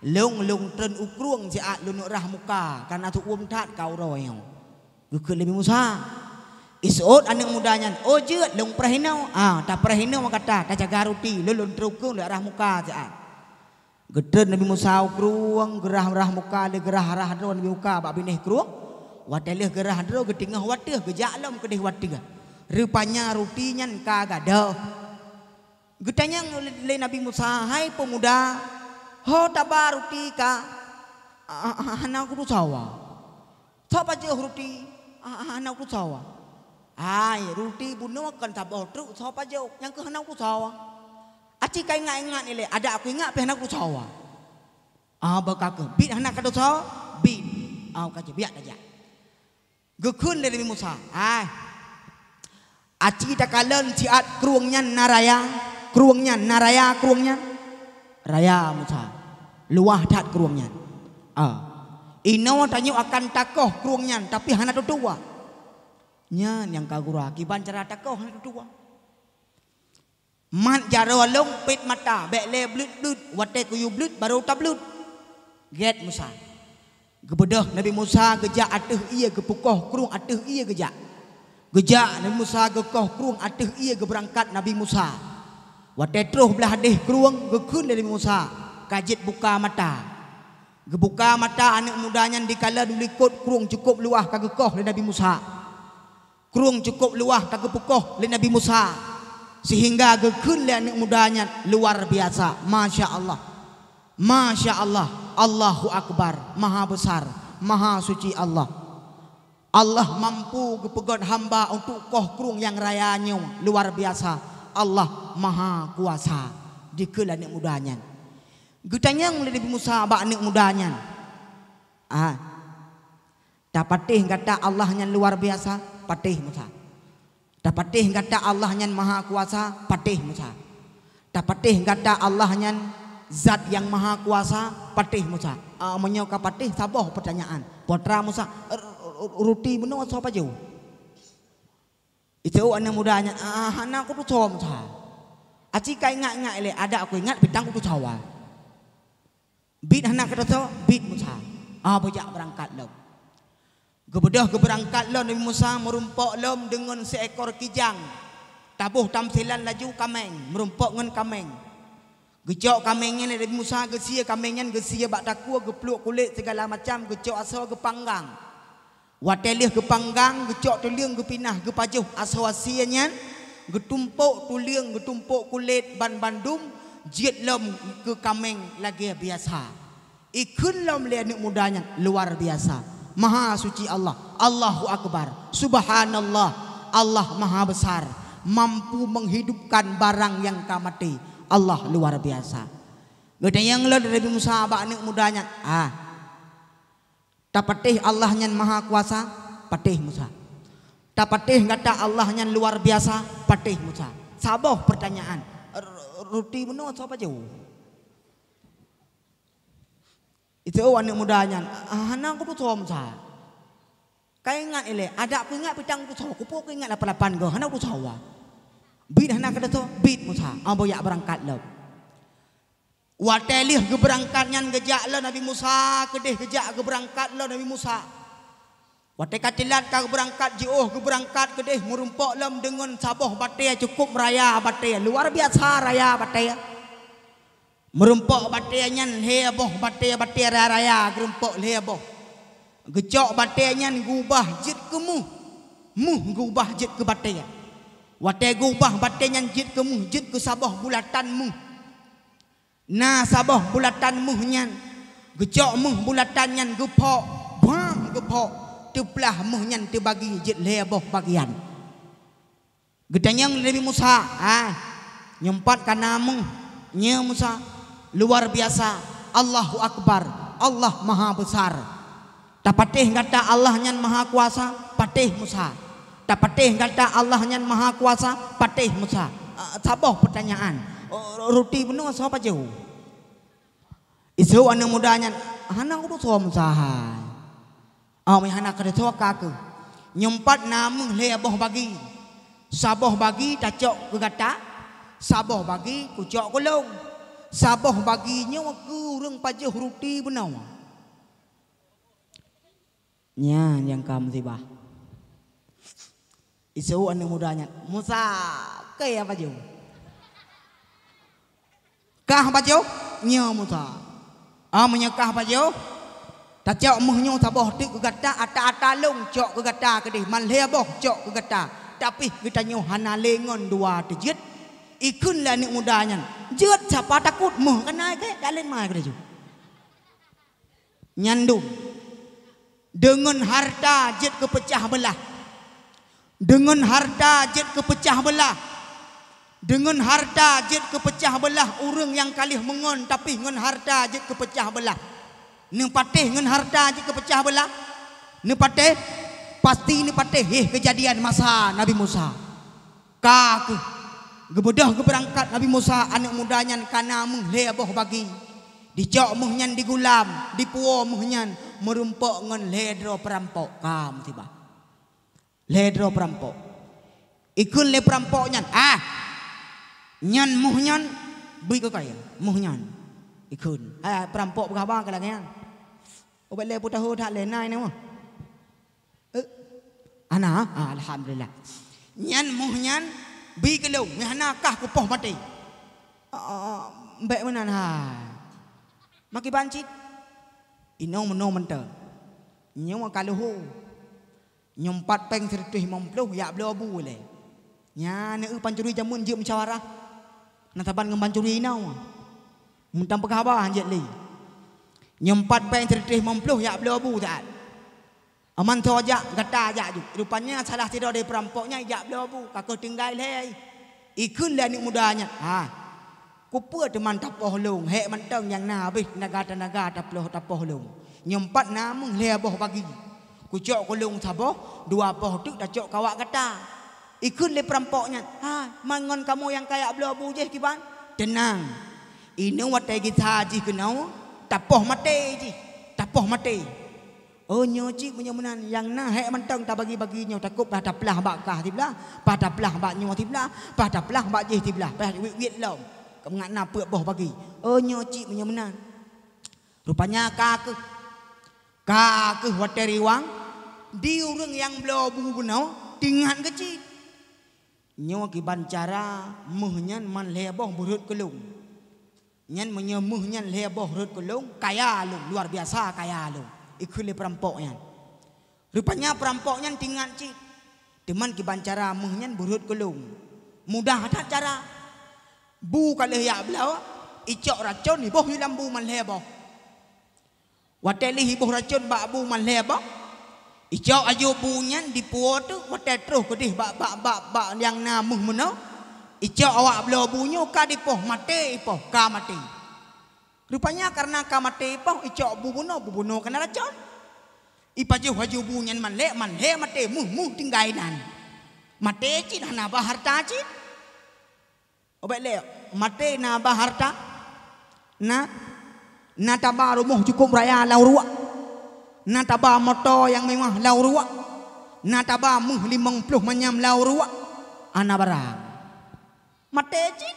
lôn, lôn treun u krueng siat lôn neuk rhah muka, kareuna teuuem that ka uroe nyoe." Geukheun lé Nabi Musa. Iseuôt aneuëk muda nyan, "Oh jeuet, lôn preh inoe." "Ah, tapreh inoe gata, tajaga ruti, lôn, lôn treun u krueng lôn rhah muka siat." Geutreun Nabi Musa u krueng, geurhah-rhah muka lé geurhah-rhah droe Nabi Musa bak binéh krueng. Watée lheueh geurhah droe geuteungoh wateueh geujak lom keudeh wateueh. Rupanya ruti nyan ka gadôh. Geutanyong lé Nabi Musa, "Hai peumuda, ho taba ruti ka, a, a, a, hana kutusoe?" "Soe pajoh ruti, a, a, hana kutusoe?" "Hai, ruti bunoe kon saboh treuk, soe pajoh, nyang kheueh hana kutusoe." "Aci ka ingat-ingat ilée, adak kuingat pih hana kutusoe." "Ah, beuka kheueh, bit hana katusoe?" "Bit." "Ah, ka jeuet, biak tajak." Geukheun lé Nabi Musa, "Hai, aci takalon siat krueng nyan na raya, krueng nyan na raya, krueng nyan." Raya Musa, luwah that krueng nyan. Ah. Inoe tanyoe akan takoh krueng nyan, tapi hana tutoe. Nyan nyang ka gura, kiban cara takoh hana tutoe. Mat jaroe lôn pet mata, bék lé bleuet-bleuet, watée kuyue bleuet, barô tableuet. Gét Musa. Geubeudôh Nabi Musa geujak ateueh ié, geupukoh krueng ateueh ié geujak. Geujak Nabi Musa geukoh krueng ateueh ié, geubeurangkat Nabi Musa. Watée troh blah deh krueng, geukheun lé Nabi Musa, ka jeuet buka mata. Geubuka mata aneuëk muda nyan dikala dilikot krueng cukôp luwah ka geukoh lé Nabi Musa. Krueng cukôp luwah ka geupukoh lé Nabi Musa, seuhingga geukheun lé aneuëk muda nyan luar biasa. Masya Allah. Masya Allah. Allahu Akbar. Maha besar. Maha suci Allah. Allah mampu geupeugét hamba untuk koh krueng nyang raya nyoe. Luar biasa. Allah Maha Kuasa. Dikheun lé aneuëk muda nyan. Geutanyong lé Nabi Musa bak aneuëk muda nyan. Ah. Tapatéh gata Allah nyan luar biasa, patéh Musa. Tapatéh gata Allah nyan maha kuasa, patéh Musa. Tapatéh gata Allah nyan zat nyang maha kuasa, patéh Musa. Ah, meunyoe ka patéh, saboh peutanyaan. Peue teuma Musa, "R-, r-, ruti bunoe soe pajoh?" Itu aneuëk muda nyan, "Ah, hana kutusoe Musa. Aci ka ingat-ingat ilée, adak kuingat pitang kutusoe." Bit hana kutusoe, bit Musa. Ah, beujak beurangkat lom. Geubeudôh geubeurangkat lom Nabi Musa meurumpok lom deungon siekor kijang. Taboh tamsilan laju kaméng, meurumpok ngon kaméng. Geucok kaméng nyan lé Nabi Musa, geusie kaméng nyan, geusie bak takue, geupluek kulét sigala macam, geucok asoe geupanggang. Watée lheueh geupanggang, geucok tuleueng geupinah geupajoh asoe asie nyan, geutumpok tuleueng, geutumpok kulét ban bandum, jeuet lom keu kaméng lagée biasa. Ikheun lom lé aneuëk muda nyan, luar biasa. Maha suci Allah. Allahu Akbar. Subhanallah. Allah Maha Besar. Mampu menghidupkan barang nyang ka maté. Allah luar biasa. Geutanyong lom Nabi Musa bak aneuëk muda nyan, "Ah, tapatéh Allah nyan maha kuasa?" Patéh Musa. "Tapatéh gata Allah nyan luar biasa?" Patéh Musa. Saboh peutanyaan. "R-, ruti bunoe soe pajoh?" Itu aneuëk muda nyan, "Ah, hana kutusoe Musa. Ka ingat ilée, adak kuingat pitang kutusoe, kupeue kuingat lapan-lapan goe, hana kutusoe." Bit hana kutusoe, bit Musa. Ambo jak beurangkat lom. Watée lheueh geubeurangkat nyan geujak lom Nabi Musa, keudeh geujak geubeurangkat lom Nabi Musa. Watée ka teulat ka geubeurangkat, jiôh geubeurangkat keudeh meurumpok lom deungon saboh batée cukôp raya batée, luar biasa raya batée. Meurumpok batée nyan lhée boh batée, batée raya-raya geurumpok lhée boh. Geucok batée nyan geuubah jeuet keu méuh, méuh geuubah jeuet keu batée. Watée geuubah batée nyan jeuet keu méuh, jeuet keu saboh bulatan méuh. Na saboh bulatan méuh nyan, geucok méuh bulatan nyan geuphok, bang geuphok, teuplah méuh nyan teubagi jeuet lhée boh bagian. Geutanyong lé Nabi Musa, "Ah, nyoe pat ka na méuh, nyoe Musa, luar biasa, Allahu Akbar, Allah Maha Besar." Tapatéh gata Allah nyan maha kuasa, patéh Musa. Tapatéh gata Allah nyan maha kuasa, patéh Musa. Ah, saboh peutanyaan. "Oh, ruti bunoe soe pajoh?" Iseuôt aneuëk muda nyan, "Hana kutusoe Musa hai." "Oh, meunyo hana kutusoe ka keuh. Nyoe pat na méuh lhée boh bagi. Saboh bagi tacok keu gata, saboh bagi kucok keu lôn. Saboh bagi nyoe keu ureuëng pajoh ruti bunoe." Nyan nyang ka musibah. Iseuôt aneuëk muda nyan, "Musa, keu ya pajoh?" "Kah pajoh?" "Nyoe Musa." "Ah, meunyoe kah pajoh, tacok méuh nyoe saboh teuk keu gata, ata-ata lôn cok keu gata keudeh, man lhée boh cok keu gata. Tapi geutanyoe hana lé ngon dua teujeuet." Ikheun lé aneuëk muda nyan, "Jeuet sapa takot, méuh ka na keu, ka lén ma keu laju." Nyan dum. Deungon harta jeuet keu peucah beulah. Deungon harta jeuet keu peucah beulah. Deungon harta jeuet keu peucah beulah ureuëng nyang ka lheueh meungon, tapi ngon harta jeuet keu peucah beulah. Neupatéh ngon harta jeuet keu peucah beulah? Neupatéh? Pasti neupatéh. Heh, keujadian masa Nabi Musa. Ka keuh. Geubeudôh geubeurangkat Nabi Musa aneuëk muda nyan ka na méuh lhée boh bagi. Dicok méuh nyan digulam, dipuwoe méuh nyan meurumpok ngon lhée droe peurampok. Ka musibah. Lhée droe peurampok. Ikheun lé peurampok nyan, "Ah! Nyan méuh nyan bri keu kayée, méuh nyan." Ikheun. Ah, peurampok peugah haba keu lagée nyan. Ubak lé putaho that lé nai nyoe. Eh, ana, ah, alhamdulillah. Nyan méuh nyan bri keu lôn, meuhana kah kupoh maté. Ah, ah, ah, bék meunan hai. Makiban cit. Inong meunoe mantong. Nyoe ka leuho. Nyoe empat péng sireutoh limong ploh yak bloe bu lé. Nyan neu pancuri jameun jeuet musyawarah. Na saban ngon pancuri inoe. Meuntang peugah haba han jeuet lé. Nyoe empat péng sireutoh limong ploh yak bloe bu saát. Aman tho jak, gata jak ju. Rupanya salah sidroe dari peurampok nyan jak bloe bu, ka keuh tinggai lhée. Ikheun lé aneuëk muda nyan, "Ha, kupeue teuma tapoh lôn, hék mantong nyang na habéh teunaga-teunaga taploh tapoh lôn. Nyoe pat na méuh lhée boh bagi. Kucok keu lôn saboh, dua boh teuk tacok keu awak gata." Ikheun lé peurampok nyan, "Ha, man ngon kamoe nyang ka jak bloe bu jih kiban?" "Teunang. Inoe watée gisa jih keunoe, tapoh maté jih, tapoh maté." "Oh, nyoe cit meunyoe meunan, nyang na hék mantong tabagi-bagi nyoe, takot bah taplah bak kah siblah, bah taplah bak nyoe siblah, bah taplah bak jih siblah, bah wiet-wiet lom, keu mangat na peuet boh bagi. Oh, nyoe cit meunyoe meunan." Rupanya ka keuh, ka keuh watée riwang, di ureuëng nyang bloe bu bunoe teuingat keu cit. Nyoe kiban cara méuh nyan man lhée boh beurhot keu lôn. Nyan meunyoe méuh nyan lhée boh rhot keu lôn, kaya lôn, luar biasa kaya lôn, ikheun lé peurampok nyan. Rupanya peurampok nyan teuingat cit. Teuma kiban cara méuh nyan beurhot keu lôn. Mudah that cara. Bu ka lheueh jak bloe, icok racon, iboh lam bu man lhée boh. Watée lheueh iboh racon bak bu man lhée boh, icok aju bu nyan dipuwoe teuk, watée troh keudeh bak, bak, bak, bak nyang na méuh meunoe, icok awak bloe bu nyoe ka dipoh, maté ipoh, ka maté. Rupanya kareuna ka maté ipoh, icok bu bunoe, bu bunoe ka na racon. Ipajoh aju bu nyan man lhée, man lhée maté, méuh, méuh tinggai nan. Maté cit hana ba hareuta cit. Ubak lé, maté na ba hareuta, na, na taba rumoh cukôp raya lam uruek, na taba moto nyang mewah lam uruek, na taba méuh limong ploh manyam lam uruek, hana barang. Maté cit.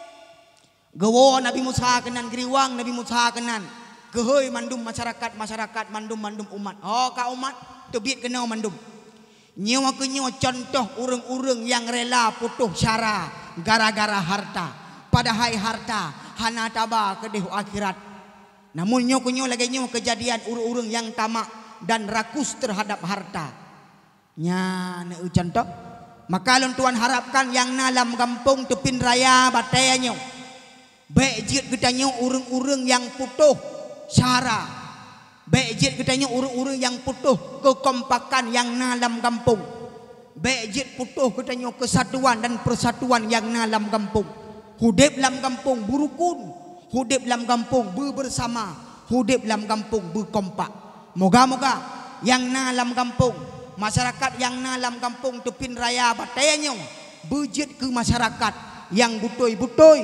Geuwoe Nabi Musa keunan, geuriwang Nabi Musa keunan, keuhôi mandum masyarakat-masyarakat, mandum-mandum umat. Ho ka umat, teubiet keunoe mandum. Nyoe keuh nyoe cuntoh ureuëng-ureuëng nyang rela putôh syara gara-gara hareuta, padahai hareuta hana taba keudeh u akhirat. Namun nyoe keuh nyoe lagée nyoe keujadian ureuëng-ureuëng nyang tamak dan rakus teuhadab hareuta. Nyan neu cuntoh. Maka lôn tuan harapkan nyang na lam gampông Teupin Raya batée nyoe, bék jeuet geutanyoe ureuëng-ureuëng nyang putôh syara. Bék jeuet geutanyoe ureuëng-ureuëng nyang putôh keukompakan nyang na lam gampông. Bék jeuet putôh geutanyoe keusatuan dan peusatuan nyang na lam gampông. Udeb lam gampông beurukon, udeb lam gampông beubeusama, udeb lam gampông beukompak. Moga-moga nyang na lam gampông, masyarakat nyang na lam gampông Teupin Raya batée nyoe beujeuet keu masyarakat nyang beutôi-beutôi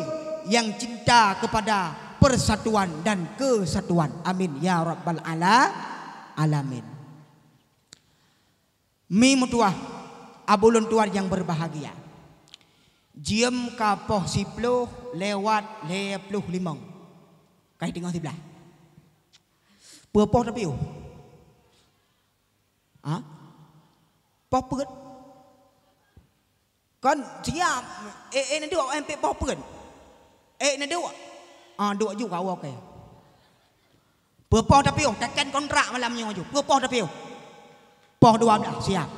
nyang cinta keupada persatuan dan keusatuan. Amin ya rabbal ala-, alamin. Mi meutuwah, abu lôn tuan nyang beurbahagia. Jeuem ka poh siploh lewat lhée ploh limong. Ka teungoh siblaih. Peue poh tapiôh? Ha? Poh peuet. Kon siap. Eh, eh, neuduek, eh, pih poh peuet. Eh, neuduek. Ah, duek ju ka, oke. Peue poh tapiôh, teken kontrak malam nyoe ju. Peue poh tapiôh? Poh dua blaih, siap.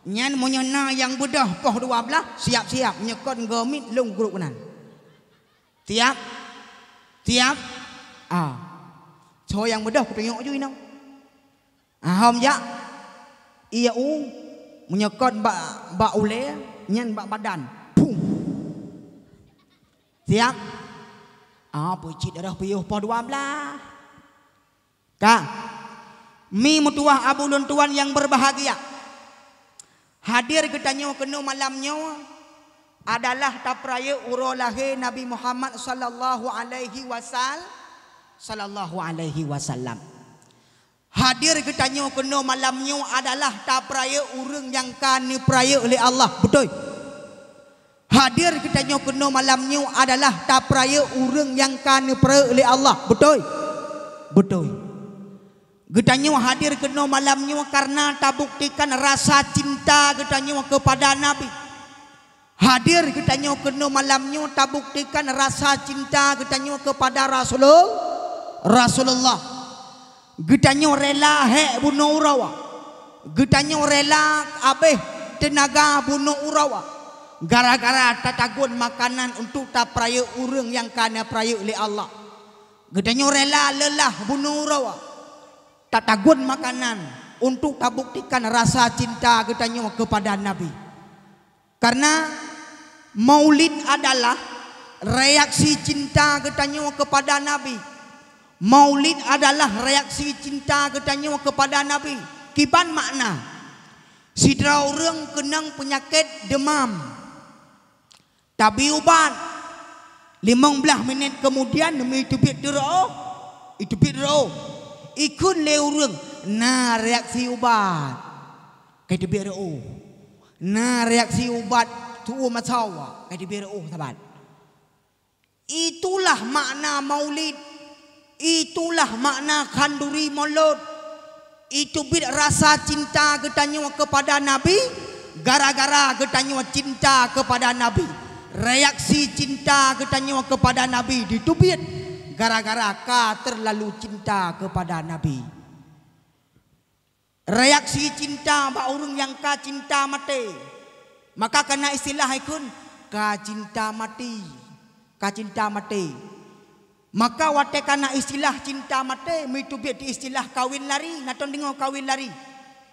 Nyan meunyoe na nyang beudôh poh dua blaih, siap-siap. Nyoe kon geumiet lôn grup nan. Siap? Siap? Ah. Soe nyang beudôh kutunyok ju inoe. Ah, hom jak. Iya u, meunyoe kon bak, bak ulée, nyan bak badan. Pum. Siap? Ah, peucit darah piôh poh dua blaih. Ka. Mi meutuwah abu lôn tuan nyang beurbahagia. Hadir geutanyoe keunoe malam nyoe adalah tapeurayeuk uroe lahé Nabi Muhammad sallallahu alaihi wasal-, sallallahu alaihi wasallam. Hadir geutanyoe keunoe malam nyoe adalah tapeurayeuk ureuëng nyang ka neupeurayeuk lé Allah, beutôi? Hadir geutanyoe keunoe malam nyoe adalah tapeurayeuk ureuëng nyang ka neupeurayeuk lé Allah, beutôi? Beutôi. Geutanyoe hadir keunoe malam nyoe kareuna tabuktikan rasa cinta geutanyoe keupada Nabi. Hadir geutanyoe keunoe malam nyoe tabuktikan rasa cinta geutanyoe keupada Rasulul-, Rasulullah. Geutanyoe rela hék bunoe uroe. Geutanyoe rela abéh teunaga bunoe uroe gara-gara tatagun makanan untuk tapeurayeuk ureuëng nyang ka neupeurayeuk lé Allah. Geutanyoe rela leulah bunoe uroe tatagun makanan untuk tabuktikan rasa cinta geutanyoe keupada Nabi. Kareuna Maulid adalah reaksi cinta geutanyoe keupada Nabi. Maulid adalah reaksi cinta geutanyoe keupada Nabi. Kiban makna? Sidroe ureuëng keunong peunyakét deumam. Tabi ubat. Limong blaih minét keumudian, iteubiet reuôh. Iteubiet reuôh. Ikheun lé ureuëng, na reaksi ubat. Ka iteubiet reuôh. Na reaksi ubat tuwoe masa awak. Ka iteubiet reuôh saban. Itulah makna maulid. Itulah makna khanduri molot. Iteubiet rasa cinta geutanyoe keupada Nabi gara-gara geutanyoe cinta keupada Nabi. Reaksi cinta geutanyoe keupada Nabi diteubiet gara-gara ka teurlalu cinta keupada Nabi. Reaksi cinta bak ureuëng nyang ka cinta maté. Maka kana istilah ikheun ka cinta mati. Ka cinta maté. Maka watée kana istilah cinta maté, meuteubiet di istilah kawin lari, na tom deungoe kawin lari.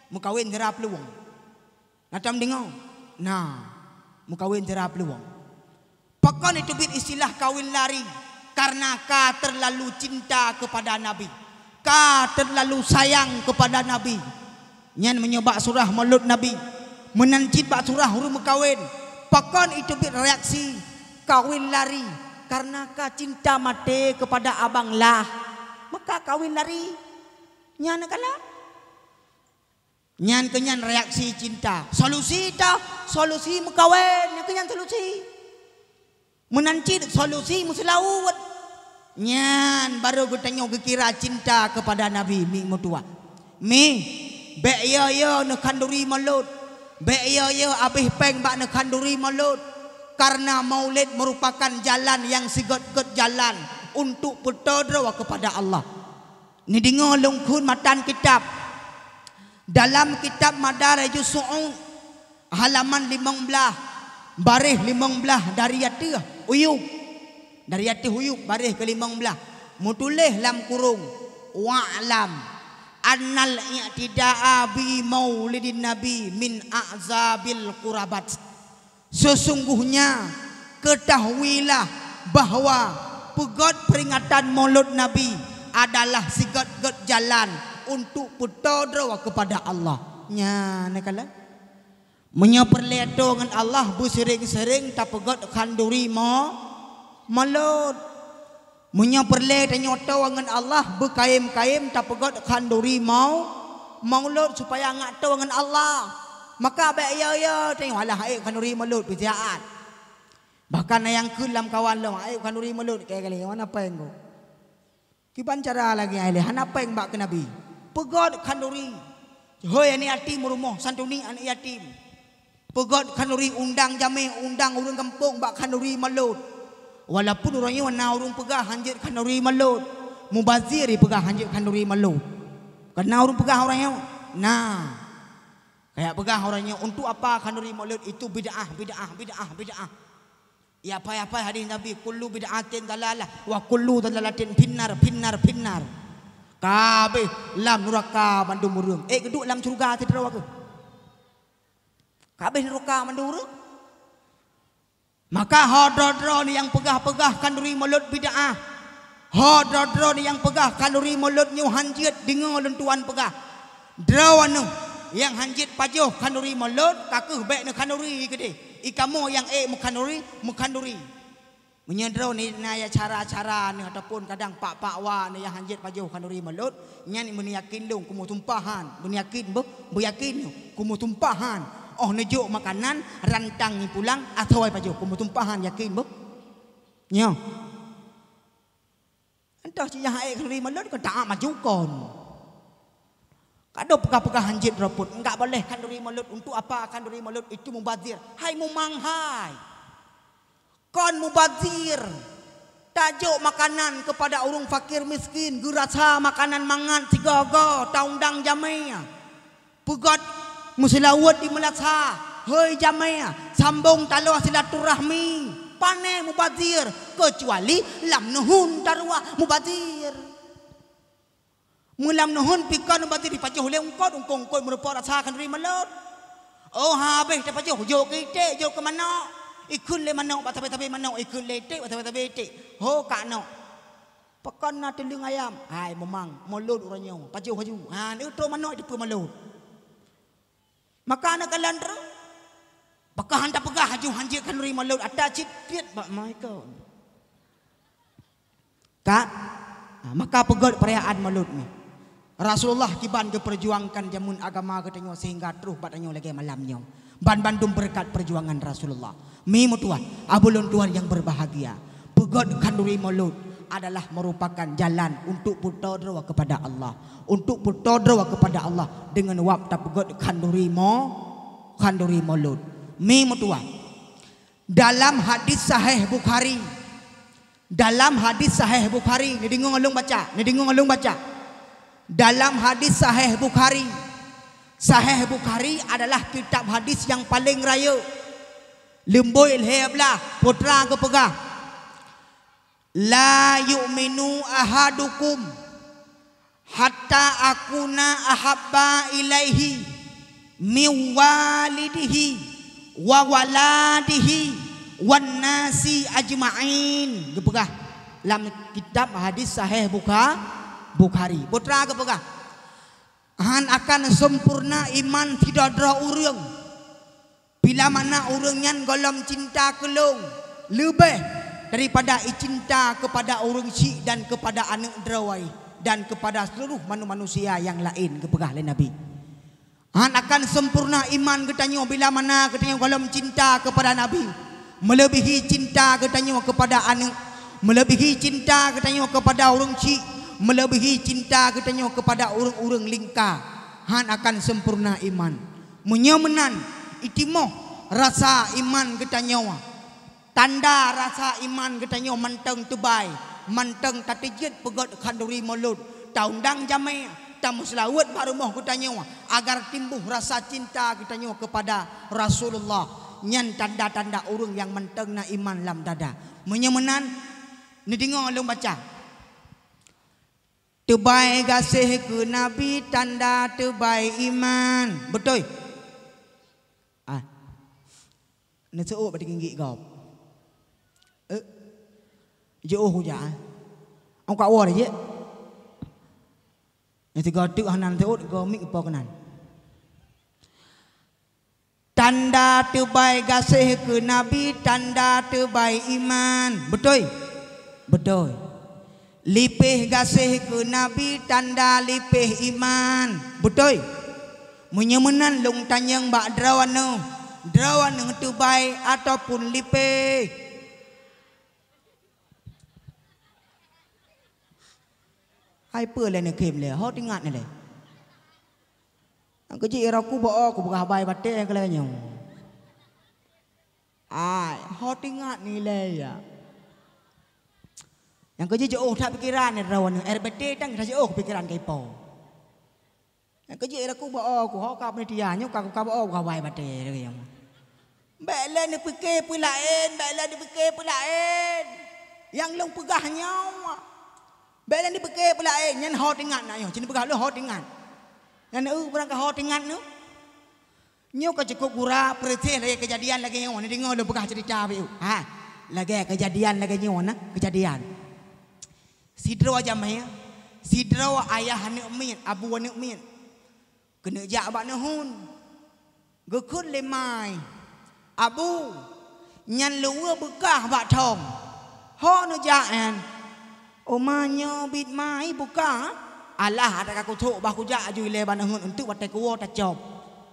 Meukawen sira peuluwang. Na tom deungoe? Na, meukawen sira peuluwang. Pakon iteubiet istilah kawin lari? Kareuna ka teurlalu cinta keupada Nabi, ka teurlalu sayang keupada Nabi. Nyan meunyoe bak surah Maulud Nabi, meunan cit bak surah ureuëng meukawen. Pakon iteubiet reaksi kawin lari? Kareuna ka cinta maté keupada abang lah, maka kawin lari. Nyan kalon. Nyan keunyan reaksi cinta. Solusi tah, solusi meukawen, nyan keunyan solusi. Meunan cit solusi meuseulaweuet. Nyan barô geutanyoe geukira cinta keupada Nabi, mi meutuah. Mi, bék yo-yo neukhanduri Maulud. Bék yo-yo abéh péng bak neukhanduri Maulud. Kareuna Maulid meurupakan jalan nyang sigét-gét jalan untuk peutoe droe keupada Allah. Neudeungoe lôn kheun matan kitab. Dalam kitab Madarijus Su'ud, halaman limong blaih, baréh limong blaih dari ateueh uyub. Dari ateueh uyub, baréh keu limong blaih. Meutuléh lam kurong, "Wa'lam annal i'tida'a bi maulidin nabi min a'zabil qurabat." Sesungguhnya, ketahuilah bahwa peugét peringatan Maulud Nabi adalah sigét-gét jalan untuk peutoe droe keupada Allah. Nyan, neukalon. Meunyoe peureulée toe ngon Allah, beusiréng-siréng tapeugét khanduri mo-, Maulud. Meunyoe peureulée tanyoe toe ngon Allah, beukayém-kayém tapeugét khanduri mau-, Maulud supaya ngat toe ngon Allah. Maka bék yo-yo tanyoe alah ék khanduri Maulud peusiaat. Bahkan na nyang kheun lamkawan lom, "Ék khanduri Maulud keu kali, hana péng kok." Kiban cara lagée nyan lé, hana péng bak keu Nabi. Peugét khanduri. Hôi aneuk yatim rumoh, santuni aneuk yatim. Peugét khanduri, undang jamé, undang ureuëng gampông bak khanduri Maulud. Walaupun uroe nyoe na ureuëng peugah hanjeuet khanduri Maulud, mubazir jipeugah hanjeuet khanduri Maulud. Kan na ureuëng peugah uroe nyoe? Na. Kayak peugah uroe nyoe, untuk apa khanduri Maulud itu bid'ah, bid'ah, bid'ah, bid'ah. Ya apai-apai hadis Nabi, "Kullu bid'atin dalalah, wa kullu dalalatin finnar, finnar, finnar." Kabéh lam nuraka bandum ureuëng. Ék geuduek lam syeuruga sidroe keuh? Kabéh nuraka mandum ureuëng. Maka ho droe-droe nyang peugah-peugah khanduri Maulud bid'ah. Ho droe-droe nyang peugah khanduri Maulud nyoe hanjeuet, deungoe lôn tuan peugah. Droeneuh nyang hanjeuet pajoh khanduri Maulud, ka keuh bék neukhanduri keudeh. I kamoe nyang ék meukhanduri, meukhanduri. Meunyoe droeneuh na ya cara-cara neuh ataupun kadang pak-pak wa neuh nyang hanjeuet pajoh khanduri mulod, nyan meuneuk yakin lôn keumeue tumpahan, meuneuk yakin beuh, beuyakin nyoe keumeue tumpahan. Oh neujok makanan rantang ngipulang asai pajoh keumeue tumpahan yakin beuh. Nyoe. Entah cit nyang ék khanduri mulod kon taát maju kon. Ka dong peugah-peugah hanjeuet droe pun, enggak boleh khanduri mulod. Untuk apa khanduri mulod? Itu mubazir. Hai mumang hai. Kon mubazir. Tajok makanan kepada ureuëng fakir miskin, geurasa makanan mangat sigoe-goe, taundang jamé. Peugét meuseulaweuet di meulasa, hôi jamé, sambong taloh silaturahmi. Pane mubazir, keucuali lam neuhun taruwah mubazir. Meulam neuhun pih kon mubazir, jipajoh lé ungkot, ungkot-ungkot meurumpok rasa khanduri mulod. Oh habéh tapajoh, jok keu iték, jok keu manok. Ikheun lé manok bak sabé-sabé manok, ikheun lé iték bak sabé-sabé iték. Ho kak nok. Pakon na teuleueng ayam? Hai mumang, mulod uroe nyoe, pajoh laju. Ha, neutrok manok dipeu mulod. Maka na kalon droe. Pakon han tapeugah laju hanjeuet khanduri mulod, ata cit tiet bak mai kon. Ka? Ha, maka peugét peurayaan mulod nyoe. Rasulullah kiban geupeurjuangkan jameun agama geutanyoe sehingga troh bak tanyoe lagée malam nyoe. Ban bandum beureukat peurjuangan Rasulullah. Mi meutuah, abulon tuan yang berbahagia. Peugét khanduri mulod adalah merupakan jalan untuk peutoe droe kepada Allah. Untuk peutoe droe kepada Allah dengan wab tapeugét khanduri mo, khanduri mulod. Mi meutuah. Dalam hadis sahih Bukhari, dalam hadis sahih Bukhari, neudeungoe lôn baca, neudeungoe lôn baca. Dalam hadis sahih Bukhari, sahih Bukhari adalah kitab hadis nyang paleng rayeuk. Leumbôi lhée blah, putra geupeugah, "La yu'minu ahadukum hatta akuna ahabba ilaihi min walidihi wa waladihi wan nasi ajma'in." Geupeugah lam kitab hadis sahih Bukha-, Bukhari. Putra geupeugah, "Han akan sempurna iman sidroe-droe ureuëng bila mana ureuëng nyan gohlom cinta keu lôn leubeh daripada icinta keupada ureuëng syik dan keupada aneuëk droe dan keupada seuluruh manu-, manusia nyang laén," geupeugah lé Nabi. Han akan sempurna iman geutanyoe bila mana geutanyoe gohlom cinta keupada Nabi, meuleubihi cinta geutanyoe keupada aneuëk, meuleubihi cinta geutanyoe keupada ureuëng syik, meuleubihi cinta geutanyoe keupada ureuëng-ureuëng lingka. Han akan sempurna iman. Meunyoe meunan, itimoh rasa iman geutanyoe. Tanda rasa iman geutanyoe mantong teubai, mantong tateujeuet peugét khanduri mulod, taundang jamé, tameuseulaweuet bak rumoh geutanyoe, agar timbôh rasa cinta geutanyoe keupada Rasulullah. Nyan tanda-tanda ureuëng nyang mantong na iman lam dada. Meunyoe meunan, neudeungoe lôn baca. Teubai gaséh keu Nabi tanda teubai iman. Beutôi? Ah. Neuseuôt bak tinggi gob. Eh. Jiôh ujak, eh. Ong ka woe jih. Nyang sigoe teuk hana neuseuôt, goe miet po keunan. Tanda teubai gaséh keu Nabi, tanda teubai iman. Beutôi? Beutôi. Lipéh gaséh keu Nabi, tanda lipéh iman. Beutôi? Meunyoe meunan lôn tanyong bak droeneuh, droeneuh teubai ataupun lipéh? Hai peue lé neukhém lé, ho teuingat lé. Nyang keujeuet ira ku bak o kupeugah bai batée nyang keu lagée nyoe. Ai, ho teuingat nilai ya. Nyang keujeuet jiôh that pikeran nyoe droeneuh, R B T tan jiôh pikeran keu ipo. Nyang keujeuet ira ku bak o ku ho ka panitia nyoe ka, ka bak o kupeugah bai batée lagée nyoe. Bék lé neupike peue laén, bék lé neupike peue laén. Nyang lôn peugah nyoe. Bék lé neupike peue laén, nyan ho teuingat na nyoe, ci neupeugah lôn ho teuingat. Nyan eu beurangkat ho teuingat nyoe. Nyoe ka cukôp gura peureuséh lagée keujadian lagée nyoe, neudeungoe lôn peugah ceurita beu. Ha, lagée keujadian lagée nyoe na, keujadian. Sidroe jamé, sidroe ayah aneuëk miet, abu aneuëk miet. Keuneuk jak bak neuhun. Geukheun lé mai, "Abu, nyan luweue beukah bak thong." Ho neujak nyan. "Oma nyoe bit mai beukah." "Alah, ata ka kuthok bah kujak aju ilée bak neuheun, eunteuk watée kuwoe tacok."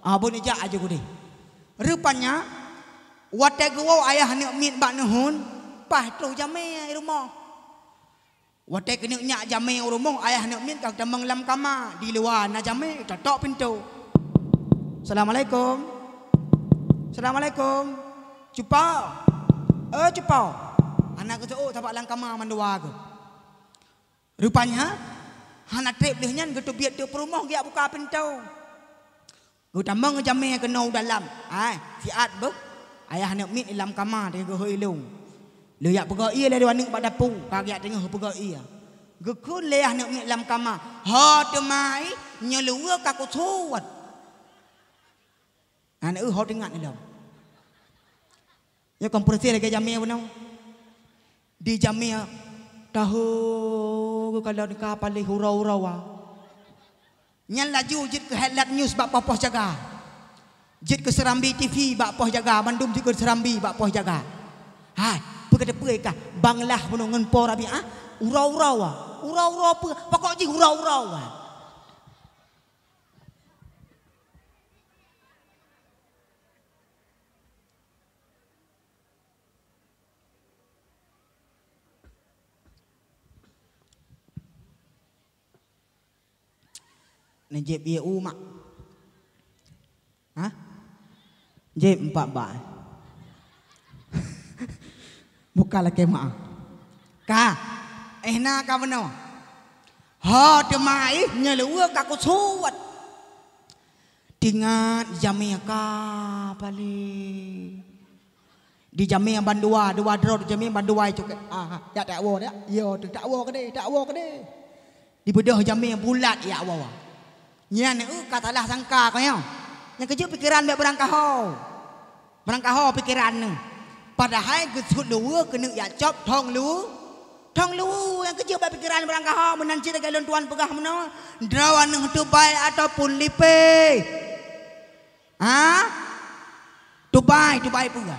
Ah, beu neujak aju keudeh. Rupanya, watée geuwoe ayah aneuk miet bak neuheun, paih troh jamé i rumoh. Watée keuneuk nyak jamé u rumoh, ayah aneuk miet ka geutamong lam kama, di luwa na jamé, totok pintoe. "Assalamualaikum. Assalamualaikum. Cupo. Eh, Cupo." Hana geuseuôt sabab lam kama mandua geuh. Rupanya, hana treb lheueh nyan geuteubiet teuk peurumoh geujak buka pintoe. Geutamong jamé keunoe u dalam. Hai, siat beuh. Ayah aneuk miet i lam kama teungoh geuhôi lôn. Lôn jak peugöt ié lé dua aneuk bak dapu, ka geujak teungoh peugöt ié. Geukheun lé ayah aneuk miet lam kama, "Ho teuma i, nyoe luweue ka kusuet." Aneuk, "Ho teuingat ilôn." Nyoe kon peureuséh lagée jamé bunoe. Di jamé tahu geukalon ka paléh uroe-uroe. Nyan laju jeuet keu headline news bak poh-poh jaga. Jeuet keu seurambi T V bak poh jaga, mandum jeuet keu seurambi bak poh jaga. Hai, peu ka teupeu kah Bang Lah bunoe ngon Po Rabiah? Uroe-uroe. Uroe-uroe peu? Pokok jih uroe-uroe. Neujép ié u mak. Hah? Jép empat bai. Buka lakée meu'ah. Ka. Eh, na ka bunoe. Ho teuma ih, nyoe luweue ka kusuet. Teuingat jamé ka paléh. Di jamé bandua, dua droe di jamé bandua cukée. Ah, jak takwoe dak? Yo, takwoe keudeh, takwoe keudeh. Dibeudôh jamé bulat jak woe. Nyan eu ka salah sangka keu nyoe. Nyang keujeuet pikeran bék beurangkaho. Beurangkaho pikeran neuh. Padahai geusut luweue keuneuk jak cop thong lu-, thong luweue, nyang keujeuet bék pikeran beurangkaho. Meunan cit lagée lôn tuan peugah meunoe, droeneuh tubai ataupun lipée. Ha? Tubai, tubai peue?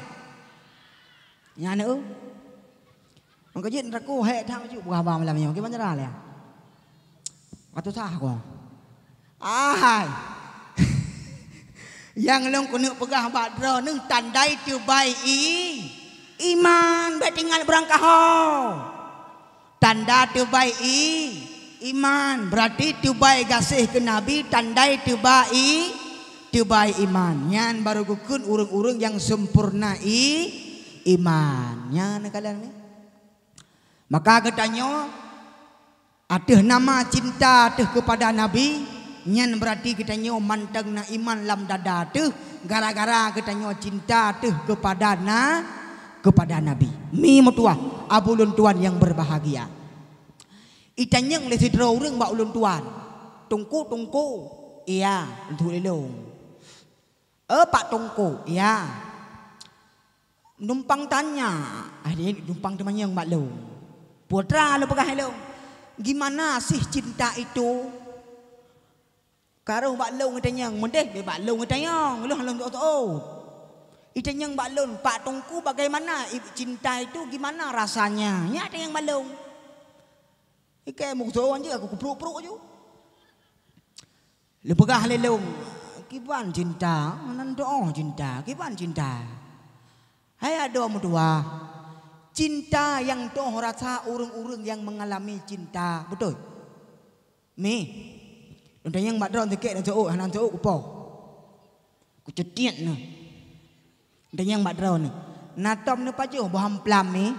Nyan eu. Meukeujeuet raku hék that maju buah ba malam nyoe. Kiban cara lé? Ka tusah ko. Ahai. Nyang lôn keuneuk peugah bak droeneuh tandai tubai i-, iman, bék teuingat beurangkaho. Tanda tubai i-, iman, beurati tubai gaséh keu Nabi, tandai tubai i-, tubai iman. Nyan barô geukheun ureuëng-ureuëng nyang seumpurna i-, iman. Nyan kalon ni. Maka geutanyoe ateueh nama cinta teuh keupada Nabi, nyan beurati geutanyoe mantong na iman lam dada teuh, gara-gara geutanyoe cinta teuh keupada na-, keupada Nabi. Mi meutuwah, abu lôn tuan nyang beurbahagia. Itanyong lé sidroe ureuëng bak ulôn tuan, "Teungku, teungku." "Iya," lôn tuléh lôn. "Eh, Pak Teungku." "Iya." "Numpang tanya." Ah, dia numpang teumanyong bak lôn. Putra lôn peugah lôn, "Gimana sih cinta itu?" Karoh bak lôn itanyong, meudeh bak lôn itanyong, lôn lôn tôh-tôh. Itanyong bak lôn, "Pak Teungku, bagaimana i-, cinta itu, gimana rasanya?" Nyan itanyong bak lôn. Ikei meusoe jih aku kupruk-pruk ju. Lôn peugah lé lôn, "Kiban cinta, meunan teu'oh cinta, kiban cinta." Hai adoe meutuwah, cinta nyang teu'oh rasa ureuëng-ureuëng nyang mengalami cinta, beutôi? Mi, lôn tanyong bak droe sikét, na seuôt, hana seuôt kupo. Kuceutiet neuh. Tanyong bak droeneuh, "Na tom neupajoh boh amplam mi?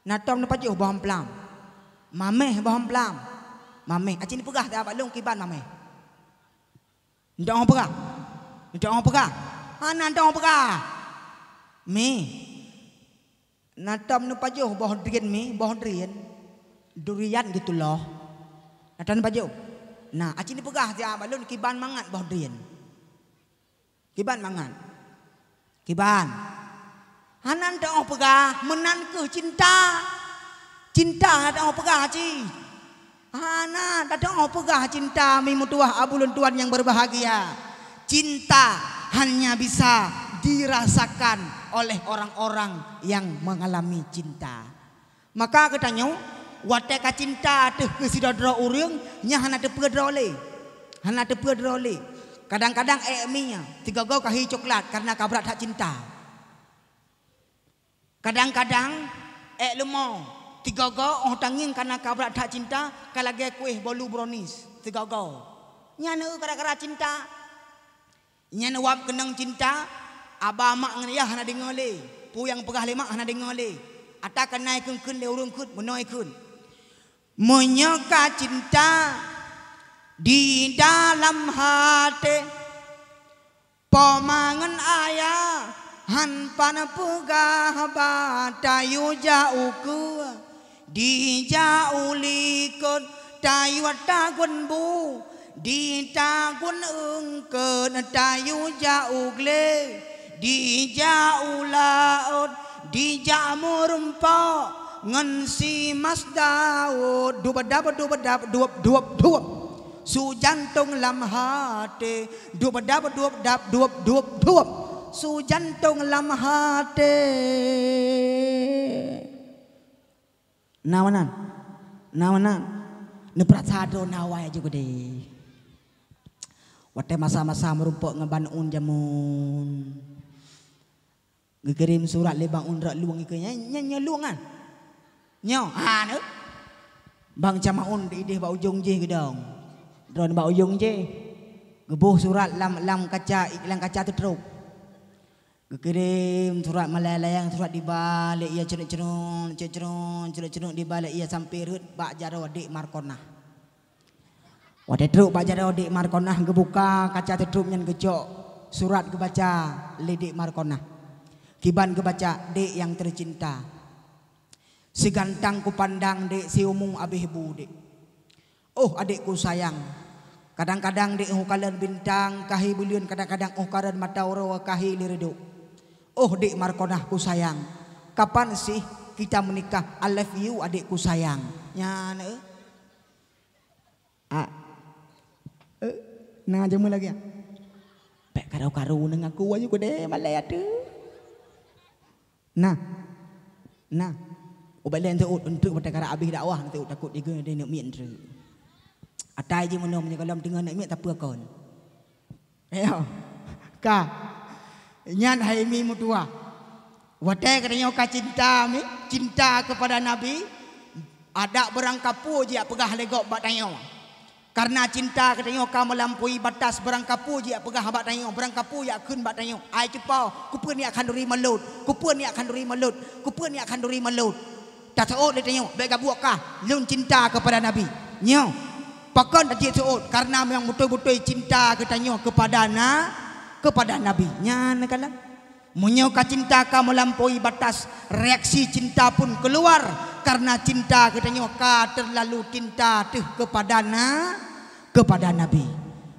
Na tom neupajoh boh amplam?" "Maméh boh amplam." "Maméh." "Aci neupeugah bak lôn kiban maméh." "Neuteu'oh peugah?" "Neuteu'oh peugah." "Hana teu'oh peugah." "Mi, na tom neupajoh boh drien mi, boh drien?" "Durian geutuloh." "Na tom neupajoh?" "Na, aci neupeugah siat bak lôn kiban mangat boh drien." "Kiban mangat?" "Kiban." "Hana teu'oh peugah, meunan kheueh cinta. Cinta hana teu'oh peugah cit." Hana teu'oh peugah cinta, mi meutuwah abu lôn tuan nyang beurbahagia. Cinta hanya bisa dirasakan oleh orang-orang yang mengalami cinta. Maka geutanyoe, watée ka cinta teuh keu sidroe-droe ureuëng, nyan hana teupeue droe lé. Hana teupeue droe lé. Kadang-kadang ék mi, sigoe-goe ka hi coklat karena ka brat that cinta. Kadang-kadang ék leumo, sigoe-goe óh tangieng karena ka brat that cinta, ka lagée kueh bolu brownies, sigoe-goe. Nyan eu gara-gara cinta. Nyan wab keunong cinta, aba mak ngon yah hana deungoe lé, peue nyang peugah lé mak hana deungoe lé. Ata keunan kheun-kheun lé ureuëng kheun, meunoe kheun. Meunyoe ka cinta di dalam até, po ma ngon ayah han pan peugah ba tayue jak ukeue. Dijak u likot tayue tagun bu, ditagun eungkot tayue jak u glé, dijak u laôt, dijak meurumpok ngon si Mas Daud. Dubadab, dubadab, dueb, dueb, dueb. Su jantong lam até. Dubadab, dubadab, dueb, dueb, dueb. Su jantong lam até. Na meunan? Na meunan? Neupeurasa droe na awai aju keudeh. Watée masa-masa meurumpok ngon Bang Un jameun. Geukirém surat lé Bang Un rot lueng ikeue nyan, nyan nyoe lueng kan? Nyoe, ha, nyoe. Bang Camaun ideh bak ujong jih geudong. Droen bak ujong jih. Geuboh surat lam, lam kaca, lam kaca teutrok. Geukirém surat melayang-layang, surat diba lé ia ceunok-ceunok, ceunok-ceunok, ceunok-ceunok diba lé ia sampoe rhot bak jaroe Dek Markonah. Watée trok bak jaroe Dek Markonah geubuka kaca teutrok nyan geucok surat geubaca lé Dek Markonah. Kiban geubaca, "Dek nyang teucinta. Sigantang kupandang Dek, siumu abéh bu Dek. Oh adékku sayang, kadang-kadang Dek óh kalon bintang ka hi buleuen, kadang-kadang óh kalon mata uroe ka hi lé reudok. Oh Dek Markonah kusayang, kapan sih kita menikah? I love you adékku sayang." Nyan, eh. Ah. Eh, na jameun lagée nyan. Bék karu-karu ngon aku aju keudeh malée ateueh. Nah. Nah. Ubak lé teuôt, eunteuk bak takara abéh dakwah teuôt, takot digeue deh neuk miet eunteuk. Atai jih meunoe meunyoe gohlom teungoh neuk miet tapeue kon. Ayo. Ka. Nyan hai mi meutuwah. Watée geutanyoe ka cinta mi, cinta keupada Nabi, adak beurangkapeue jih jak peugah lé gob bak tanyoe. Kareuna cinta geutanyoe ka meulampaui batas, beurangkapeue jih jak peugah bak tanyoe, beurangkapeue jak kheun bak tanyoe. Ai cupa, kupeue niyak khanduri meulot, kupeue niyak khanduri meulot, kupeue niyak khanduri meulot. Taseuôt lé tanyoe, bék gabuek kah, lôn cinta keupada Nabi. Nyoe, pakon tajeuet seuôt, kareuna memang beutôi-beutôi cinta geutanyoe keupada na, keupada Nabi. Nyan kalon. Meunyoe ka cinta ka meulampaui batas, reaksi cinta pun keuluar, kareuna cinta geutanyoe ka teulalu cinta teuh keupada na, keupada Nabi.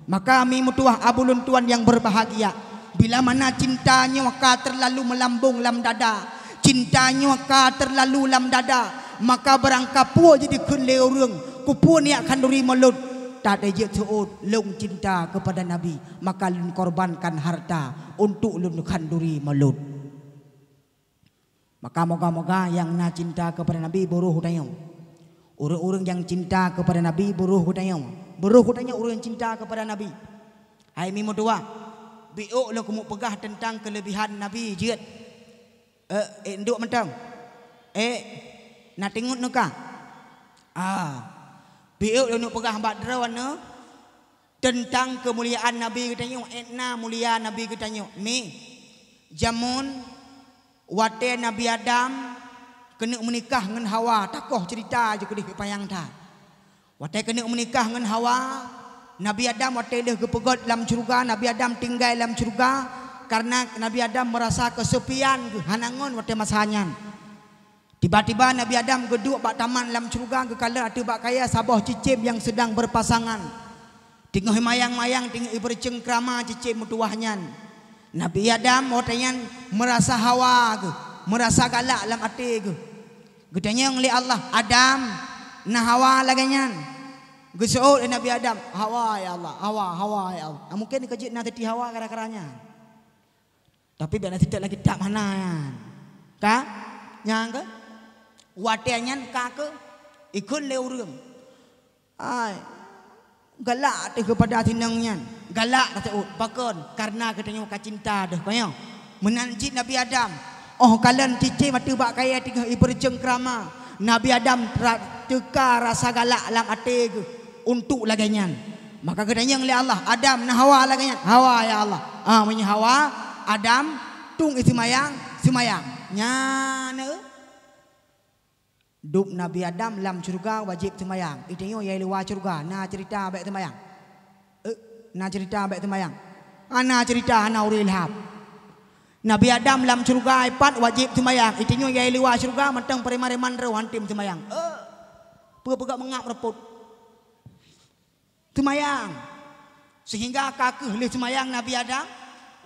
Maka mi meutuwah abu lôn tuan nyang beubahgia, bila mana cinta nyoe ka teulalu meulambong lam dada, cinta nyoe ka teulalu lam dada, maka beurangkapeue jih dikheun lé ureuëng, kupeue niyak khanduri meulot, tajeuet seuôt lôn cinta keupada Nabi, maka lôn korbankan harta untuk lôn khanduri meulot. Maka moga-moga nyang na cinta keupada Nabi beurôh geutanyoe. Ureuëng-ureuëng nyang cinta keupada Nabi beurôh geutanyoe. Beurôh geutanyoe ureuëng cinta keupada Nabi. Hai mi meutuwah, biôk lôn keumeung peugah teuntang keuleubihan Nabi jeuet. Eh, eh, duek mantong. Eh, na teungeut neuka? Ah, biôk lôn peugah bak droeneuh. Teuntang keumuliaan Nabi geutanyoe, ék na mulia Nabi geutanyoe. Mi, jameun watée Nabi Adam keuneuk meunikah ngon Hawa, takoh ceurita jih keudeh panyang that. Watée keuneuk meunikah ngon Hawa, Nabi Adam watée lheueh geupeugét lam syeuruga, Nabi Adam tinggai lam syeuruga, kareuna Nabi Adam meurasa keusepian geuh hana ngon watée masa nyan. Tiba-tiba Nabi Adam geuduek bak taman lam syeuruga, geukalon ateueh bak kayée saboh cicém nyang seudang beurpasangan. Teungoh mayang-mayang, teungoh ibeureucengkrama cicém meutuwah nyan. Nabi Adam watée nyan meurasa hawa geuh, meurasa galak lam até geuh. Geutanyong lé Allah, "Adam, na hawa lagée nyan?" Geuseuôt lé Nabi Adam, "Hawa, ya Allah, hawa, hawa, ya Allah." Ah, mungken ka jeuet na teuti hawa gara-gara nyan. Tapi bèk na sitét lagi, that hana nyan. Ka? Nyan ka? Watèe nyan ka keuh ikheun lé ureueng. Ai, galak teuh keupada sinong nyan. Galak taseuôt. Pakon? Kareuna geutanyoe ka cinta deuh, kon nyo? Meunan cit Nabi Adam. Óh kalon cicém ateueh bak kayèe teungoh jipeurceuengkrama, Nabi Adam ra-, teuka rasa galak lam até geuh untuk lagèe nyan. Maka geutanyong lé Allah, "Adam, na hawa lagèe nyan?" "Hawa, ya Allah." "Ah, meunyoe hawa, Adam, tueng i seumayang, seumayang." Nyan, eh. Dub Nabi Adam lam syeuruga wajéb seumayang. I tanyoe nyang i luwa syeuruga, na ceurita bèk seumayang? Eh, na ceurita bèk seumayang? Hana ceurita, hana ureueng ilham. Nabi Adam lam syeuruga ipat wajéb seumayang. I tanyoe nyang i luwa syeuruga mantong preman-preman droe han tem seumayang. Eh, peue peugah meungab reupot. Seumayang. Sehingga ka keuh lheueh seumayang Nabi Adam,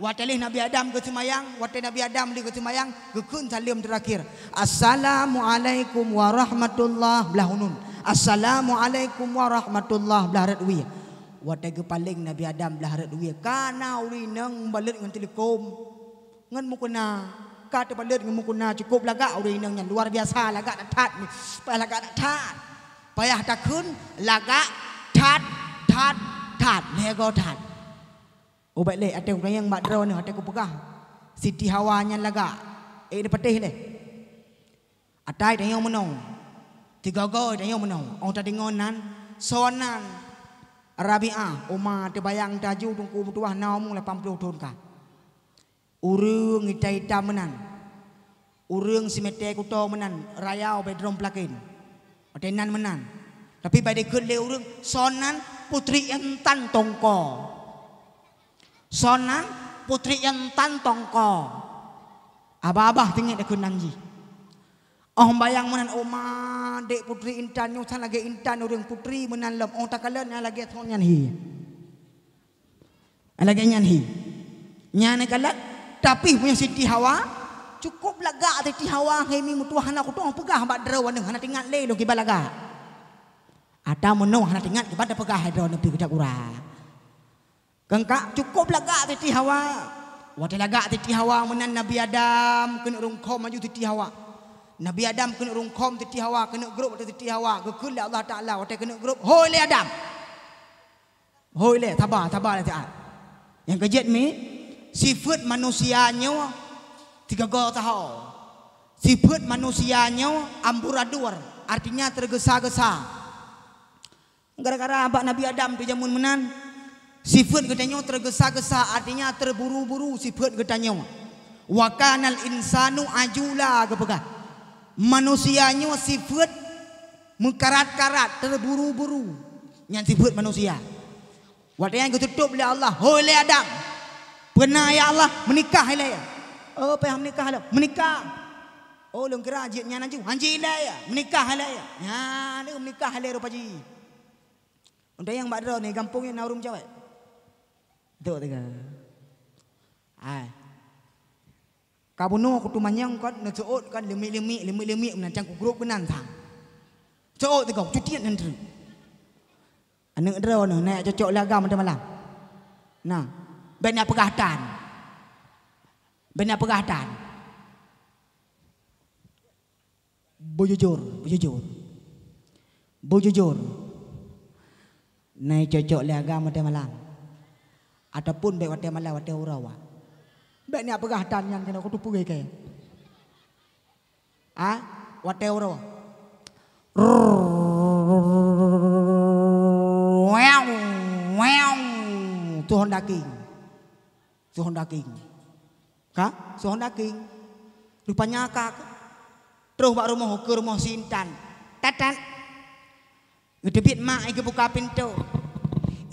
watèe lheueh Nabi Adam geuseumayang, watèe Nabi Adam lheueh geuseumayang, geukheun saleuem teurakhir, "Assalamualaikum warahmatullah," blah uneuen. "Assalamualaikum warahmatullah," blah rot wie. Watèe geupaleng Nabi Adam blah rot wie, ka na ureueng inong balot ngon teuleukom. Ngon mukena, ka teubalot ngon mukena, cukôp lagak ureueng inong nyan, luar biasa lagak that, payah lagak that. Payah takheun lagak that, that, that, lhèe goe that. Oh, bèk lé, até kutanyong bak droeneuh, até kupeugah, Siti Hawa nyan lagak. Eh, neupatéh lé. Atai tanyong meunoe. Tiga goe tanyong meunoe. Oh, tadeungoe nan, soe nan? Rabi'ah, uma teubayang taju teungku meutuwah na umu lapan ploh thon ka. Ureueng ita-ita meunan, ureueng simeté kuto meunan, rayau bedrom peulakén. Watèe nan meunan. Tapi bak dikheun lé ureueng, soe nan? Putri Intan Tongko. Soe nan? Putri Intan Tongko. Abah-abah teungoh dikheun nan jih. Óh bayang meunan, oh ma, dek Putri Intan nyoe sang lagèe intan ureueng, putri meunan lom. Óh takalon nyang lagèe thon nyan hi. Lagèe nyan hi. Nyan kalon, tapi meunyoe Siti Hawa, cukôp lagak Siti Hawa, hai mi meutuwah hana kutueng peugah bak droeneuh, hana teuingat lé lôn kiban lagak. Atawa meunoe hana teuingat kiban tapeugah hai droeneuh pih keucap urat. Keungkak cukôp lagak Siti Hawa. Watèe lagak Siti Hawa meunan Nabi Adam keuneuk rungkhom laju Siti Hawa. Nabi Adam keuneuk rungkhom Siti Hawa, keuneuk grôp ateueh Siti Hawa, geukheun lé Allah Taala watèe keuneuk grôp, "Hôi lé Adam!" Hôi lé, saba, saba lé siat. Nyang keujeuet mi, sifeuet manusia nyoe sigoe-goe saho. Sifeuet manusia nyoe amburadur, artinya teugeusa-geusa. Gara-gara bak Nabi Adam teuh jameun meunan, sifeuet geutanyoe teugeusa-geusa, artinya teuburu-buru sifeuet geutanyoe. "Wa kanal insanu ajula," geupeugah. Manusia nyoe sifeuet meukarat-karat, teuburu-buru. Nyan sifeuet manusia. Watèe nyan geututup lé Allah, "Hôi lé Adam, peue na ya Allah, meunikah ilèe ya?" "Oh, payah meunikah lom." "Meunikah." "Oh, lôn kira jeuet nyan laju." "Han jeuet ilèe ya, meunikah ilèe ya." Nyan lheueh meunikah ilèe rupa jih. Untuk nyang bak droeneuh gampông nyan na ureueng cawét. Beutôi teuka. Hai. Ka bunoe kuteumanyong kon, neuseuôt kon, leumik-leumik, leumik-leumik meunan, can kugrôp keunan sang. Seuôt teuka, cutiet nan treuk. Aneuk droeneuh na nyang cocok lé agam watèe malam? Nah, bèk na peugah tan. Bèk na peugah tan. Beujujur, beujujur. Beujujur. Na nyang cocok lé agam watèe malam? Ataupun bèk watèe malam, watèe uroe? Bèk na peugah tan nyan keunoe, kuteupeu kèe. Ah, watèe uroe. Wew, wew. Tuhan daging. Tuhan daging. Ka? Tuhan daging. Rupanya ka. Troh bak rumoh, keu rumoh si Intan. Tet, tet. Geuteubiet mak, geubuka pintoe.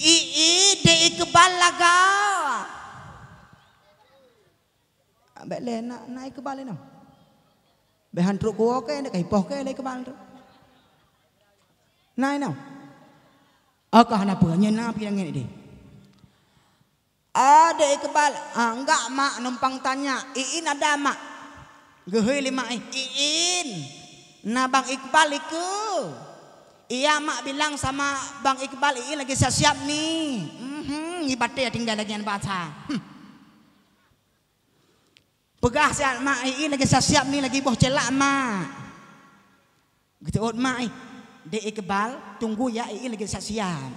"I, i, dek Iqbal lagak." Bèk lé, na, na Iqbal inoe. Bèk han trok kuwoe kèe, ka ipoh kèe lé Iqbal tu. Na inoe. Oh, ka hana peue, nyan na pih langét deh. "Ah, dek Iqbal." "Ah, enggak, Mak, numpang tanya." "Iin ada, Mak?" Geuhôi lé mak, "Iin, na Bang Iqbal ikeue." "Iya, Mak bilang sama Bang Iqbal, Iin lagi siap-siap ni." "Mhm, ngibaté tinggai lagi nyan basa." Hmm. Ah, siat mak, ié lagèe siap-siap ni lagèe boh ceulak mak. Geuseuôt mak, eh, dek Iqbal, tunggu ya, ié lagèe siap-siap.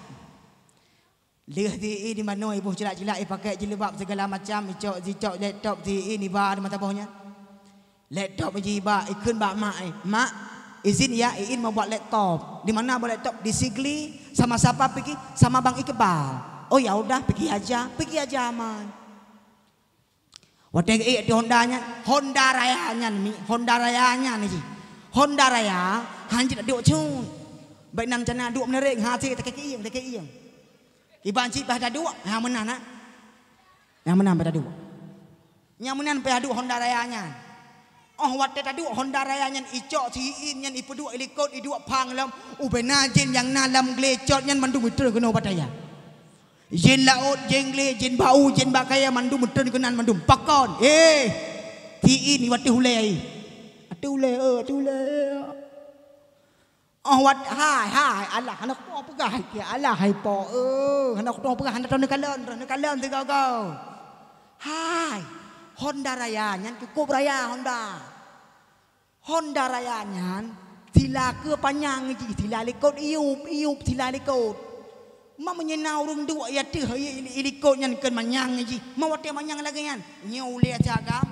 Lheueh si ié di manoe iboh ceulak-ceulak, ipakèk jilbab sigala macam, icok, jicok laptop si ié iba di mata boh nyan. Laptop jiba, ikheun bak mak, eh, "Mak, izin ya, ié mau buat laptop." "Di mana buat laptop?" "Di Sigli." "Sama siapa pigi?" "Sama Bang Iqbal." "Oh, ya udah, pigi aja, pigi aja, Mai." Watèe geuék di Honda nyan, Honda Raya nyan mi, Honda Raya nyan jih. Honda Raya, hanjeuet duek cut. Bèk nam cana duek meuneuréng, hase takèe kieng, takèe kieng. Kiban cit bah taduek, ha meunan na. Nyang meunan bah taduek. Nyang meunan bah taduek Honda Raya nyan. Oh, watèe taduek Honda Raya nyan, icok si ié nyan, ipeuduek ilikot, iduek phang lom. Ubena jén nyang na lam glé cot nyan mandum itreun keunoe bak dayah. Jén laôt, jén glé, jén bak u, jén bak kayèe, mandum meuteun keunan mandum. Pakon? Eh, si ié ni watèe ulèe. Ateueh ulèe, eh, ateueh ulèe. Oh, wat, hai, hai, alah, hana kutueng peugah, hai, alah, hai po, eh, hana kutueng peugah, hana tao neukalon, neukalon sigoe-goe. Hai, Honda Raya nyan cukup raya Honda. Honda Raya nyan, sila keu panyang jih, sila likot iyup, iyup sila likot. Ma meunyoe na ureueng duek i ateueh i-, i-, ilikot nyan keu manyang jih, ma watèe manyang lagèe nyan, nyoe ulèe siagam,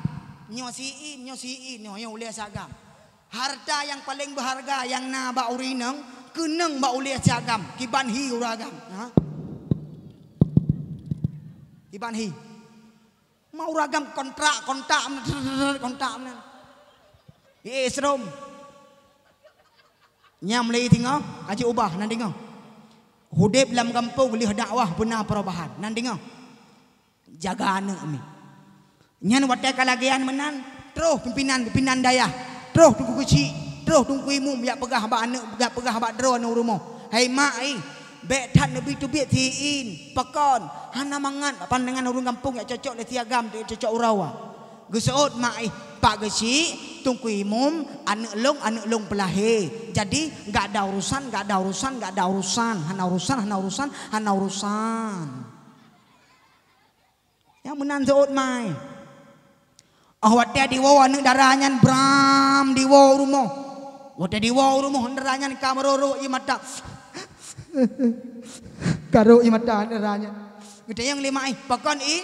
nyoe si ié, nyoe si ié, nyoe, nyoe ulèe siagam. Hareuta nyang paleng beuhareuga nyang na bak ureueng inong, keunong bak ulèe siagam, kiban hi ureueng agam. Ha? Kiban hi. Ma ureueng agam kontrak, kontak, kontak meunan. Ié srom. Nyang mulai singoh, ka jiubah, nan deungö. Udép lam gampông lheueh dakwah beuna perubahan, nan deungö. Jaga aneuk mi. Nyan watèe ka lagèe nyan meunan, troh pimpinan-pimpinan dayah, troh teungku keuchik, troh teungku imum jak peugah bak aneuk, jak peugah bak droeneuh rumoh. Hai mak, ai, bèk that neubi teubiet si ié. Pakon? Hana mangat pandangan ureueng gampông jak cocok lé siagam, jak cocok uroe. Geuseuôt mak, ai, pak keuchik, teungku imum, aneuk lôn, aneuk lôn peulahé. Jadi, gak ada urusan, gak ada urusan, gak ada urusan. Hana urusan, hana urusan, hana urusan. Nyang meunan seuôt mai. Oh, watèe diwoe aneuk dara nyan bram diwoe u rumoh. Watèe diwoe u rumoh aneuk dara nyan ka meurok-rok ie mata. Ka rok ie mata aneuk dara nyan. Geutanyong lé mak, "Eh, pakon, In?"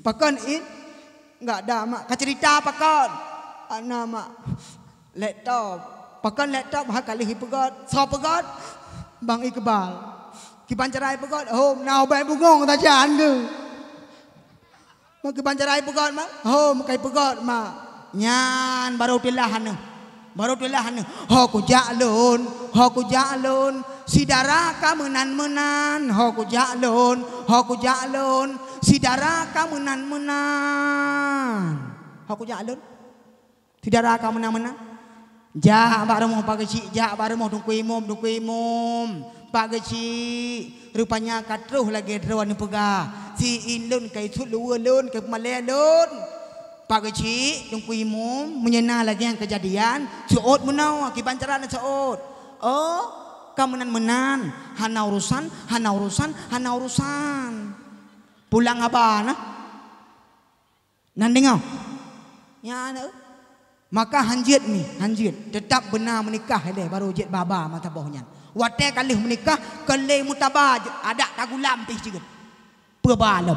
"Pakon, In?" "Enggak ada, Mak." "Ka cerita pakon?" "Ana, Mak." Laptop. Pakon laptop, ha ka lheueh ipeugöt. Soe peugöt? Bang Iqbal. Kiban cara ipeugöt? Hom, na ubak bungong sajan keu. Meukiban cara ipeugöt, Mak? Hom, ka ipeugöt, Mak. Nyan baru teulah aneuk. Baru teulah aneuk. Ho kujak lôn, ho kujak lôn. Si dara ka meunan-meunan. Ho kujak lôn, ho kujak lôn. Si dara ka meunan-meunan. Ho kujak lôn. Si dara ka meunan-meunan. Jak bak rumoh Pak Geuchik, jak bak rumoh Teungku Imum, Teungku Imum. Pak Geuchik, rupanya ka troh lagèe droeneuh peugah. Si In lôn ka isut luweue lôn, ka peumalèe lôn. Pak Geuchik, Teungku Imum, meunyoe na lagèe nyan keujadian, seuôt meunoe, kiban cara na seuôt. Oh, ka meunan-meunan, hana urusan, hana urusan, hana urusan. Pulang haba na. Nan deungö? Nyan, eh. Maka hanjeuet mi, hanjeuet. Teutap beuna meunikah ilèe baru jeuet ba haba meusaboh nyan. Watèe ka lheueh meunikah, keu lé mutaba jeuet, adak tagulam pih jeuet. Peue ba lom.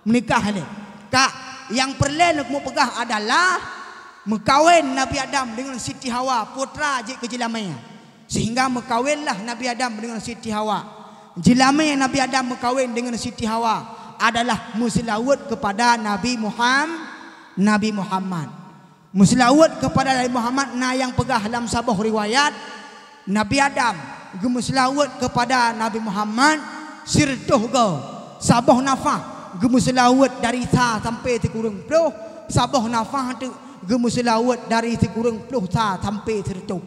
Meunikah ilèe. Ka, nyang peureulèe lôn keuneuk peugah adalah meukawen Nabi Adam deungon Siti Hawa, putra jeuet keu jeulamèe. Sehingga meukawenlah Nabi Adam deungon Siti Hawa. Jeulamèe Nabi Adam meukawen deungon Siti Hawa adalah meuseulaweuet keupada Nabi Muham-, Nabi Muhammad. Meuseulaweuet keupada Nabi Muhammad na nyang peugah lam saboh riwayat, Nabi Adam geumeuseulaweuet keupada Nabi Muhammad sireutôh goe, saboh nafah geumeuseulaweuet dari sa sampoe sikureueng ploh, saboh nafah teuk geumeuseulaweuet dari sikureueng ploh sa sampoe sireutôh.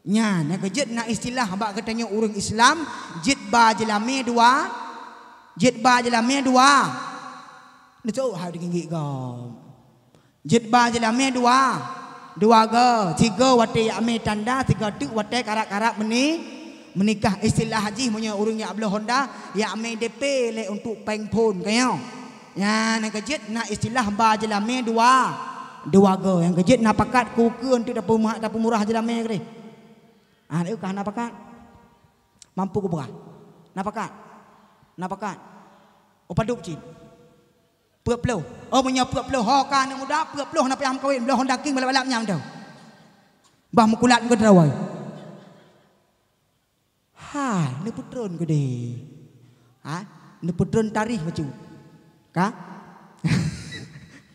Nyan, nyang keujeuet na istilah bak geutanyoe ureueng Islam, jeuet ba jeulamèe dua, jeuet ba jeulamèe dua. Neutôk hai deungon gét gob. Jeuet ba jeulamèe dua, dua goe, sigoe watèe jak mè tanda, sigoe teuk watèe karab-karab meuni-, meunikah. Istilah jih meunyoe ureueng jak bloe honda, jak mè D P lé untuk péng phôn, ka nyo. Nyan nyang keujeuet na istilah ba jeulamé dua, dua goe. Nyang keujeuet na pakat keu ukeue untuk tapeumurah, tapeumurah jeulamé keudeh. Ah, na ka hana pakat? Mampu kupeugah. Na pakat? Na pakat? Oh, padub cit. Peuet ploh. Oh, meunyoe peuet ploh, ho ka aneuk muda, peuet ploh na payah meukawen, bloe honda king balap-balap nyang deuh. Bah meukulat ngon teurawai. Hai, neupeutreun keudeh. Ha? Neupeutreun tarikh bacut. Ka?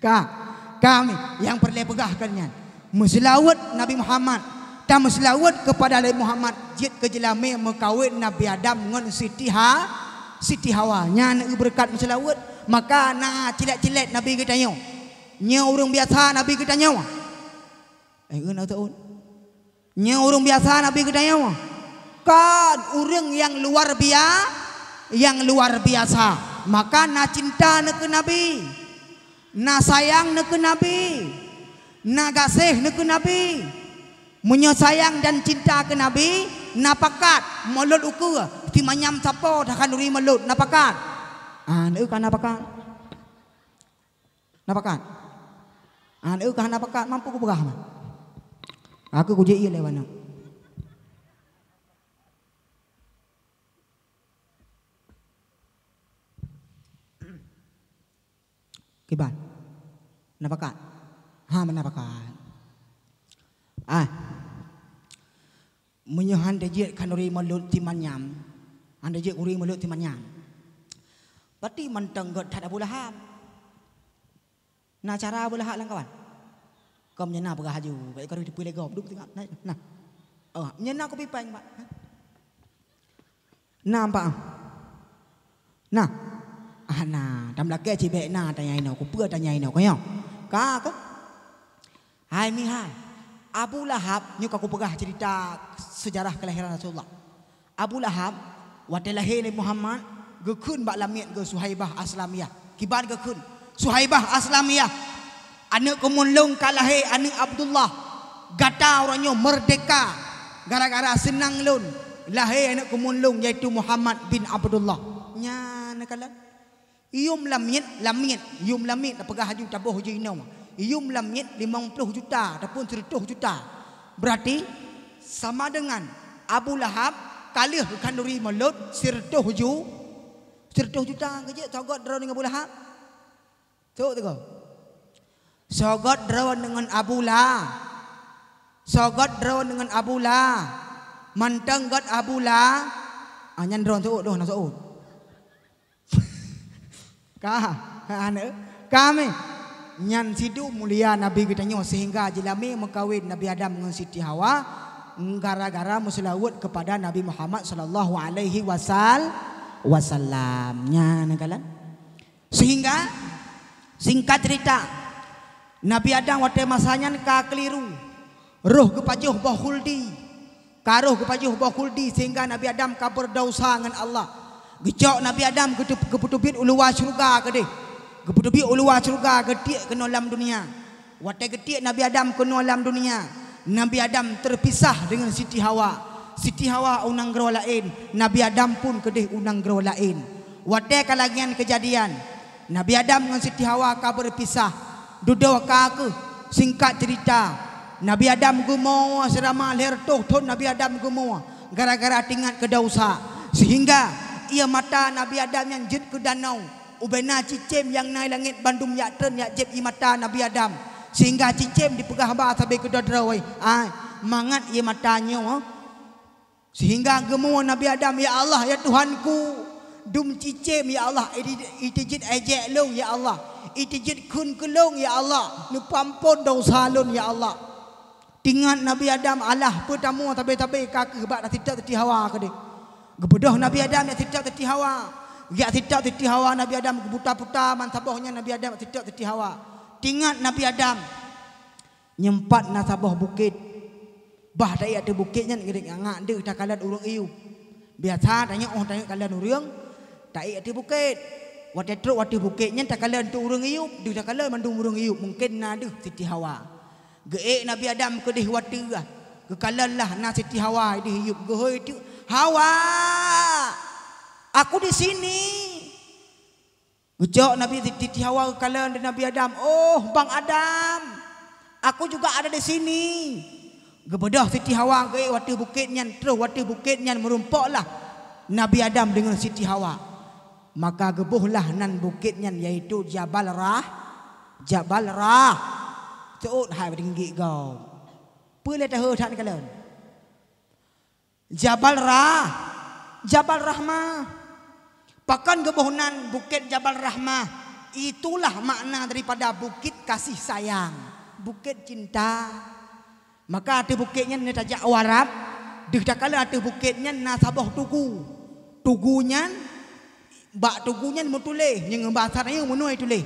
Ka. Kami nyang peureulée peugah keu nyan. Meuseulaweuet Nabi Muhammad. Tameuseulaweuet keupada Nabi Muhammad jeuet keu jeulamé meukawen Nabi Adam ngon Siti Ha-, Siti Hawa. Nyan beureukat meuseulaweuet. Maka na cilet-cilet Nabi geutanyoe. Nyoe ureuëng biasa Nabi geutanyoe. Eh, ngon atau Nyoe ureuëng biasa Nabi geutanyoe? Kon, ureuëng nyang luar bia-, nyang luar biasa. Maka na cinta neuh keu Nabi, na sayang neuh keu Nabi, na gaséh neuh keu Nabi. Meunyoe sayang dan cinta keu Nabi, na pakat mulod ukeue, si manyam sapo takhanduri mulod, na pakat. Ah, neuh ka na pakat. Na pakat? An eu ka hana pakat, mampu kupeugah mah. Aku kujak ié lé banak. Kiban. Na pakat? Ha, na pakat. Ah. Meunyoe han teujiet khanduri mulod si manyam, han teujiet khanduri mulod si manyam, pasti mantong gét that Abu Lahab. Na cara Abu Lahab lam kawan? Kom nyan na peugah haju, bak kari teupeu lé gob, duek teuka. Nah, nah. Oh, nyan na kupi péng, Pak. Nah, Pak. Nah. Ah, nah, tam lakée cibék na tanya inoe, kupeue tanya inoe, konyong. Ka, ka. Hai mihai, Abu Lahab, nyoe ka kupeugah cerita sejarah kelahiran Rasulullah. Abu Lahab, watée lahé Nabi Muhammad, geukheun bak lamiet geuh Suhaibah Aslamiyah. Kiban geukheun, "Suhaibah Aslamiyah, aneuëk keumun lôn ka lahé aneuëk Abdullah. Gata uroe nyoe meurdeka gara-gara seunang lôn lahé aneuëk keumun lôn, yaitu Muhammad bin Abdullah." Nyan kalon. Yum lamiet, lamiet, yum lamiet tapeugah haju taboh jinoe. Yum lamiet limong ploh juta ataupun seureutôh juta. Berarti sama dengan Abu Lahab ka lheueh khanduri mulod seureutôh ju-, seureutôh juta. Keujiek sogôt droe ngon Abu Lahab. Sôk teuka. Sogôt droe ngon Abu La-, sogôt droe ngon Abu La-, mantong gét Abu La-, ah, nyan droe sôk, doh na sôk. Ka, aneuk kami. Nyan sidum mulia Nabi geutanyoe sehingga jeulamé meukawen Nabi Adam ngon Siti Hawa gara-gara meuseulaweuet keupada Nabi Muhammad sallallahu alaihi wasal-, wasallam. Nyan kalon. Sehingga singkat cerita, Nabi Adam watée masa nyan ka keuliru. Roh geupajoh boh khuldi. Ka roh geupajoh boh khuldi sehingga Nabi Adam ka beudausa ngon Allah. Geucok Nabi Adam geutu-, geupeuteubiet u luwa syeuruga keudeh. Geupeuteubiet u luwa syeuruga geutiek keunoe lam dunia. Watée geutiek Nabi Adam keunoe lam dunia, Nabi Adam teupisah deungon Siti Hawa. Siti Hawa u nanggroe laén, Nabi Adam pun keudeh u nanggroe laén. Watée ka lagée nyan keujadian, Nabi Adam ngon Siti Hawa ka beupisah. Dudoe ka kheueh, singkat cerita, Nabi Adam geumoe seulama lhée reutôh thon Nabi Adam geumoe gara-gara teuingat keu desya. Sehingga ié mata Nabi Adam nyan jeuet keu danau. Ubena cicém nyang na i langét bandum jak treun jak jieb ié mata Nabi Adam. Sehingga cicém jipeugah haba sabe keudroe-droe, ai, mangat ié mata nyoe. Sehingga geumoe Nabi Adam, "Ya Allah, ya Tuhanku, dum cicém, ya Allah, i-, i-, iteujiet éjék lôn, ya Allah, iteujiet kheun keu lôn, ya Allah, neupeuampon desya lôn, ya Allah." Teuingat Nabi Adam, alah peue tamoe sabe-sabe ka kheueh bak sitak Siti Hawa keudeh. Geubeudôh Nabi Adam jak sitak Siti Hawa. Jak sitak Siti Hawa Nabi Adam geubuta-buta ban saboh nyan Nabi Adam jak sitak Siti Hawa. Teuingat Nabi Adam, nyoe pat na saboh bukét. Bah taék ateueh bukét nyan geurik ngak deuh takalon ureuëng iyup. Biasa tanyoe óh tanyoe kalon ureuëng, taék ateueh bukét. Watée trok ateueh bukét nyan takalon teuh ureuëng iyup, deuh takalon mandum ureuëng iyup, mungken na deuh Siti Hawa. Geuék Nabi Adam keudeh watée, geukalon lah na Siti Hawa ideh iyup, geuhôi teuk, "Hawa, aku di sini." Geucok Nabi Siti Hawa geukalon di Nabi Adam, "Oh, Bang Adam, aku juga ada di sini." Geubeudôh Siti Hawa geuék u ateueh bukét nyan, troh u ateueh bukét nyan meurumpoklah Nabi Adam deungon Siti Hawa. Maka geubohlah nan bukét nyan, yaitu Jabal Rah-, Jabal Rah-, seuôt hai bak teunggik gob. Peue lé teuheu that neukalon? Jabal Rah-, Jabal Rahmah. Pakon geuboh nan Bukét Jabal Rahmah? Itulah makna daripada Bukit Kasih Sayang, Bukét Cinta. Maka ateueh bukét nyan neutajak u Arab, deuh takalon ateueh bukét nyan na saboh tugu. Tugu nyan, bak tugu nyan meutuléh, nyang bahasa Melayu meunoe tuléh,